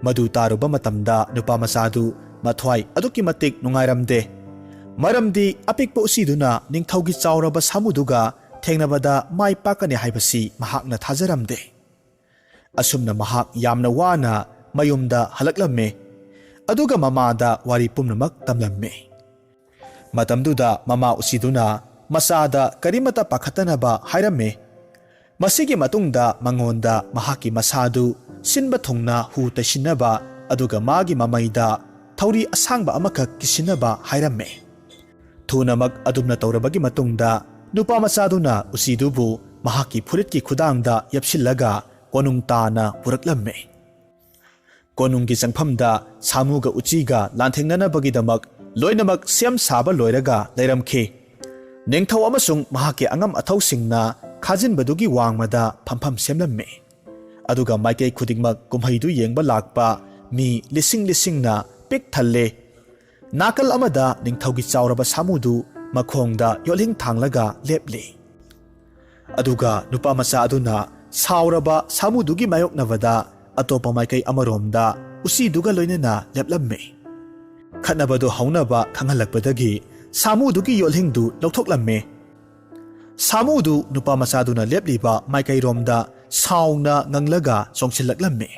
ꯃꯗꯨ ꯇꯥꯔꯨꯕ ꯃꯇꯝꯗ ꯅꯨꯄꯥ ꯃꯆꯥꯗꯨ ꯃꯊ꯭ꯋꯥꯏ ꯑꯗꯨꯛꯀꯤ ꯃꯇꯤꯛ ꯅꯨꯡꯉꯥꯏꯔꯝꯗꯦ꯫ ꯃꯔꯝꯗꯤ ꯑꯄꯤꯛꯄ ꯎꯆꯤꯗꯨꯅ ꯅꯤꯡꯊꯧꯒꯤ ꯆꯥꯎꯔꯕ ꯁꯥꯃꯨꯗꯨꯒ ꯊꯦꯡꯅꯕꯗ ꯃꯥꯏ ꯄꯥꯛꯀꯅꯤ ꯍꯥꯏꯕꯁꯤ ꯃꯍꯥꯛꯅ ꯊꯥꯖꯔꯝꯗꯦ꯫ ꯑꯁꯨꯝꯅ ꯃꯍꯥꯛ ꯌꯥꯝꯅ ꯋꯥꯅ ꯃꯌꯨꯝꯗ ꯍꯜꯂꯛꯂꯝꯃꯤ꯫ ꯑꯗꯨꯒ ꯃꯃꯥꯗ ꯋꯥꯔꯤ ꯄꯨꯝꯅꯃꯛ ꯇꯝꯂꯝꯃꯤ꯫ ꯃꯇꯝꯗꯨꯗ ꯃꯃꯥ ꯎꯆꯤꯗꯨꯅ ꯃꯆꯥꯗ ꯀꯔꯤꯃꯠꯇ ꯄꯥꯈꯠꯇꯅꯕ ꯍꯥꯏꯔꯝꯃꯤ꯫ ꯃꯁꯤꯒꯤ ꯃꯇꯨꯡꯗ ꯃꯉꯣꯟꯗ ꯃꯍꯥꯛꯀꯤ ꯃꯁꯥꯗꯨ ꯁꯤꯟꯕ ꯊꯨꯡꯅ ꯍꯨ ꯇꯩꯁꯤꯟꯅꯕ, ꯑꯗꯨꯒ ꯃꯥꯒꯤ ꯃꯃꯩꯗ ꯊꯧꯔꯤ ꯑꯁꯥꯡꯕ ꯑꯃꯈꯛ ꯀꯤꯁꯤꯟꯅꯕ ꯍꯥꯏꯔꯝꯃꯤ꯫ ꯊꯨꯅꯃꯛ ꯑꯗꯨꯝꯅ ꯇꯧꯔꯕꯒꯤ ꯃꯇꯨꯡꯗ ꯅꯨꯄꯥ ꯃꯆꯥꯗꯨꯅ ꯎꯆꯤꯗꯨꯕꯨ ꯃꯍꯥꯛꯀꯤ ꯐꯨꯔꯤꯠꯀꯤ ꯈꯨꯗꯥꯡꯗ ꯌꯦꯞꯁꯤꯜꯂꯒ ꯀꯣꯅꯨꯡ ꯇꯥꯅ ꯄꯨꯔꯛꯂꯝꯃꯤ꯫ ꯀꯣꯅꯨꯡꯒꯤ ꯆꯪꯐꯝꯗ ꯁꯥꯃꯨꯒ ꯎꯆꯤꯒ ꯂꯥꯟꯊꯦꯡꯅꯅꯕꯒꯤꯗꯃꯛ ꯂꯣꯏꯅꯃꯛ ꯁꯦꯝ ꯁꯥꯕ ꯂꯣꯏꯔꯒ ꯂꯩꯔꯝꯈꯤ꯫ ꯅꯤꯡꯊꯧ ꯑꯃꯁꯨꯡ ꯃꯍꯥꯛꯀꯤ ꯑꯉꯝ ꯑꯊꯧꯁꯤꯡꯅ ꯈꯥꯖꯤꯟꯕꯗꯨꯒꯤ ꯋꯥꯡꯃꯗ ꯐꯝꯐꯝ ꯁꯦꯝꯂꯝꯃꯤ꯫ ꯑꯗꯨꯒ ꯃꯥꯏꯀꯩ ꯈꯨꯗꯤꯡꯃꯛ ꯀꯨꯝꯍꯩꯗꯨ ꯌꯦꯡꯕ ꯂꯥꯛꯄ ꯃꯤ ꯂꯤꯁꯤꯡ ꯂꯤꯁꯤꯡꯅ ꯄꯤꯛ ꯊꯜꯂꯦ꯫ ꯅꯥꯀꯜ ꯑꯃꯗ ꯅꯤꯡꯊꯧꯒꯤ ꯆꯥꯎꯔꯕ ꯁꯥꯃꯨꯗꯨ ꯃꯈꯣꯡꯗ ꯌꯣꯠꯂꯤꯡ ꯊꯥꯡꯂꯒ ꯂꯦꯞꯂꯤ꯫ ꯑꯗꯨꯒ ꯅꯨꯄꯥ ꯃꯆꯥ ꯑꯗꯨꯅ ꯁꯥꯎꯔꯕ ꯁꯥꯃꯨꯗꯨꯒꯤ ꯃꯥꯌꯣꯛꯅꯕꯗ ꯑꯇꯣꯞꯄ ꯃꯥꯏꯀꯩ ꯑꯃꯔꯣꯝꯗ ꯎꯆꯤꯗꯨꯒ ꯂꯣꯏꯅꯅ ꯂꯦꯞꯂꯝꯃꯤ꯫ ꯈꯠꯅꯕꯗꯨ ꯍꯧꯅꯕ ꯈꯪꯍꯜꯂꯛꯄꯗꯒꯤ ꯁꯥꯃꯨꯗꯨꯒꯤ ꯌꯣꯠꯂꯤꯡꯗꯨ ꯂꯧꯊꯣꯛꯂꯝꯃꯤ꯫ ꯁꯥꯃꯨꯗꯨ ꯅꯨꯄꯥ ꯃꯆꯥꯗꯨꯅ ꯂꯦꯞꯂꯤꯕ ꯃꯥꯏꯀꯩꯔꯣꯝꯗ ꯁꯥꯎꯅ ꯉꯪꯂꯒ ꯆꯣꯡꯁꯤꯜꯂꯛꯂꯝꯃꯤ꯫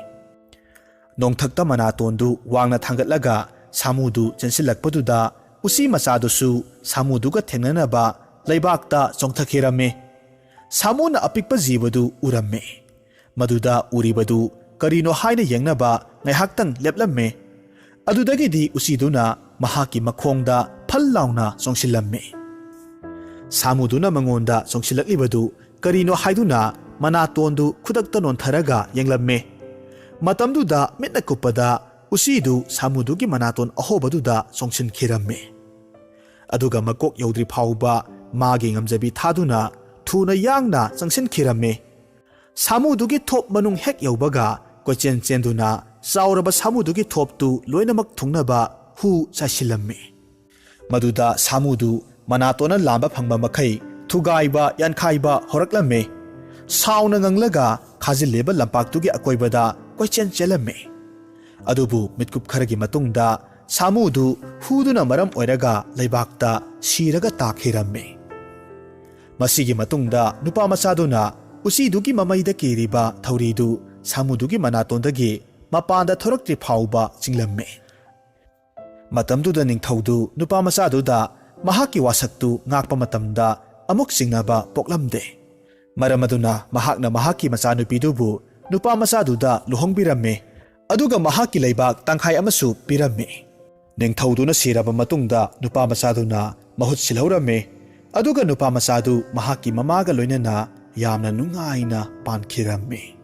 ꯅꯣꯡꯊꯛꯇ ꯃꯅꯥꯇꯣꯟꯗꯨ ꯋꯥꯡꯅ ꯊꯥꯡꯒꯠꯂꯒ ꯁꯥꯃꯨꯗꯨ ꯆꯦꯟꯁꯤꯜꯂꯛꯄꯗꯨꯗ ꯎꯆꯤ ꯃꯆꯥꯗꯨꯁꯨ ꯁꯥꯃꯨꯗꯨꯒ ꯊꯦꯡꯅꯅꯕ ꯂꯩꯕꯥꯛꯇ ꯆꯣꯡꯊꯈꯤꯔꯝꯃꯤ꯫ ꯁꯥꯃꯨꯅ ꯑꯄꯤꯛꯄ ꯖꯤꯕꯗꯨ ꯎꯔꯝꯃꯤ꯫ ꯃꯗꯨꯗ ꯎꯔꯤꯕꯗꯨ ꯀꯔꯤꯅꯣ ꯍꯥꯏꯅ ꯌꯦꯡꯅꯕ ꯉꯥꯏꯍꯥꯛꯇꯪ ꯂꯦꯞꯂꯝꯃꯤ꯫ ꯑꯗꯨꯗꯒꯤꯗꯤ ꯎꯆꯤꯗꯨꯅ ꯃꯍꯥꯛꯀꯤ ꯃꯈꯣꯡꯗ ꯐꯜ ꯂꯥꯎꯅ ꯆꯣꯡꯁꯤꯜꯂꯝꯃꯤ꯫ ꯁꯥꯃꯨꯗꯨꯅ ꯃꯉꯣꯟꯗ ꯆꯣꯡꯁꯤꯜꯂꯛꯂꯤꯕꯗꯨ ꯀꯔꯤꯅꯣ ꯍꯥꯏꯗꯨꯅ ꯃꯅꯥꯇꯣꯟꯗꯨ ꯈꯨꯗꯛꯇ ꯅꯣꯟꯊꯔꯒ ꯌꯦꯡꯂꯝꯃꯤ꯫ ꯃꯇꯝꯗꯨꯗ ꯃꯤꯠꯅ ꯀꯨꯞꯄꯗ ꯎꯆꯤꯗꯨ ꯁꯥꯃꯨꯗꯨꯒꯤ ꯃꯅꯥꯇꯣꯟ ꯑꯍꯣꯕꯗꯨꯗ ꯆꯣꯡꯁꯤꯟꯈꯤꯔꯝꯃꯤ꯫ ꯑꯗꯨꯒ ꯃꯀꯣꯛ ꯌꯧꯗ꯭ꯔꯤ ꯐꯥꯎꯕ ꯃꯥꯒꯤ ꯉꯝꯖꯕꯤ ꯊꯥꯗꯨꯅ ꯊꯨꯅ ꯌꯥꯡꯅ ꯆꯪꯁꯤꯟꯈꯤꯔꯝꯃꯤ꯫ ꯁꯥꯃꯨꯗꯨꯒꯤ ꯊꯣꯞ ꯃꯅꯨꯡ ꯍꯦꯛ ꯌꯧꯕꯒ ꯀꯣꯏꯆꯦꯟ ꯆꯦꯟꯗꯨꯅ ꯆꯥꯎꯔꯕ ꯁꯥꯃꯨꯗꯨꯒꯤ ꯊꯣꯞꯇꯨ ꯂꯣꯏꯅꯃꯛ ꯊꯨꯡꯅꯕ ꯍꯨ ꯆꯥꯏꯁꯤꯜꯂꯝꯃꯤ꯫ ꯃꯗꯨꯗ ꯁꯥꯃꯨꯗꯨ ꯃꯅꯥꯇꯣꯟꯅ ꯂꯥꯝꯕ ꯐꯪꯕ ꯃꯈꯩ ꯊꯨꯒꯥꯏꯕ ꯌꯥꯟꯈꯥꯏꯕ ꯍꯧꯔꯛꯂꯝꯃꯤ꯫ ꯁꯥꯎꯅ ꯉꯪꯂꯒ ꯈꯥꯖꯤꯜꯂꯤꯕ ꯂꯝꯄꯥꯛꯇꯨꯒꯤ ꯑꯀꯣꯏꯕꯗ ꯀꯣꯏꯆꯦꯟ ꯆꯦꯜꯂꯝꯃꯤ꯫ ꯑꯗꯨꯕꯨ ꯃꯤꯠꯀꯨꯞ ꯈꯔꯒꯤ ꯃꯇꯨꯡꯗ ꯁꯥꯃꯨꯗꯨ ꯍꯨꯗꯨꯅ ꯃꯔꯝ ꯑꯣꯏꯔꯒ ꯂꯩꯕꯥꯛꯇ ꯁꯤꯔꯒ ꯇꯥꯈꯤꯔꯝꯃꯤ꯫ ꯃꯁꯤꯒꯤ ꯃꯇꯨꯡꯗ ꯅꯨꯄꯥ ꯃꯆꯥꯗꯨꯅ ꯎꯆꯤꯗꯨꯒꯤ ꯃꯃꯩꯗ ꯀꯤꯔꯤꯕ ꯊꯧꯔꯤꯗꯨ ꯁꯥꯃꯨꯗꯨꯒꯤ ꯃꯅꯥꯇꯣꯟꯗꯒꯤ ꯃꯄꯥꯟꯗ ꯊꯣꯔꯛꯇ꯭ꯔꯤ ꯐꯥꯎꯕ ꯆꯤꯡꯂꯝꯃꯤ꯫ ꯃꯇꯝꯗꯨꯗ ꯅꯤꯡꯊꯧꯗꯨ ꯅꯨꯄꯥ ꯃꯆꯥꯗꯨꯗ ꯃꯍꯥꯛꯀꯤ ꯋꯥꯁꯛꯇꯨ ꯉꯥꯛꯄ ꯃꯇꯝꯗ ꯑꯃꯨꯛ ꯆꯤꯡꯅꯕ ꯄꯣꯛꯂꯝꯗꯦ꯫ ꯃꯔꯝ ꯑꯗꯨꯅ ꯃꯍꯥꯛꯅ ꯃꯍꯥꯛꯀꯤ ꯃꯆꯥꯅꯨꯄꯤꯗꯨꯕꯨ ꯅꯨꯄꯥ ꯃꯆꯥꯗꯨꯗ ꯂꯨꯍꯣꯡꯕꯤꯔꯝꯃꯤ꯫ ꯑꯗꯨꯒ ꯃꯍꯥꯛꯀꯤ ꯂꯩꯕꯥꯛ ꯇꯪꯈꯥꯏ ꯑꯃꯁꯨ ꯄꯤꯔꯝꯃꯤ꯫ ꯅꯤꯡꯊꯧꯗꯨꯅ ꯁꯤꯔꯕ ꯃꯇꯨꯡꯗ ꯅꯨꯄꯥ ꯃꯆꯥꯗꯨꯅ ꯃꯍꯨꯠ ꯁꯤꯜꯍꯧꯔꯝꯃꯤ꯫ ꯑꯗꯨꯒ ꯅꯨꯄꯥ ꯃꯆꯥꯗꯨ ꯃꯍꯥꯛꯀꯤ ꯃꯃꯥꯒ ꯂꯣꯏꯅꯅ ꯌꯥꯝꯅ ꯅꯨꯡꯉꯥꯏꯅ ꯄꯥꯟꯈꯤꯔꯝꯃꯤ꯫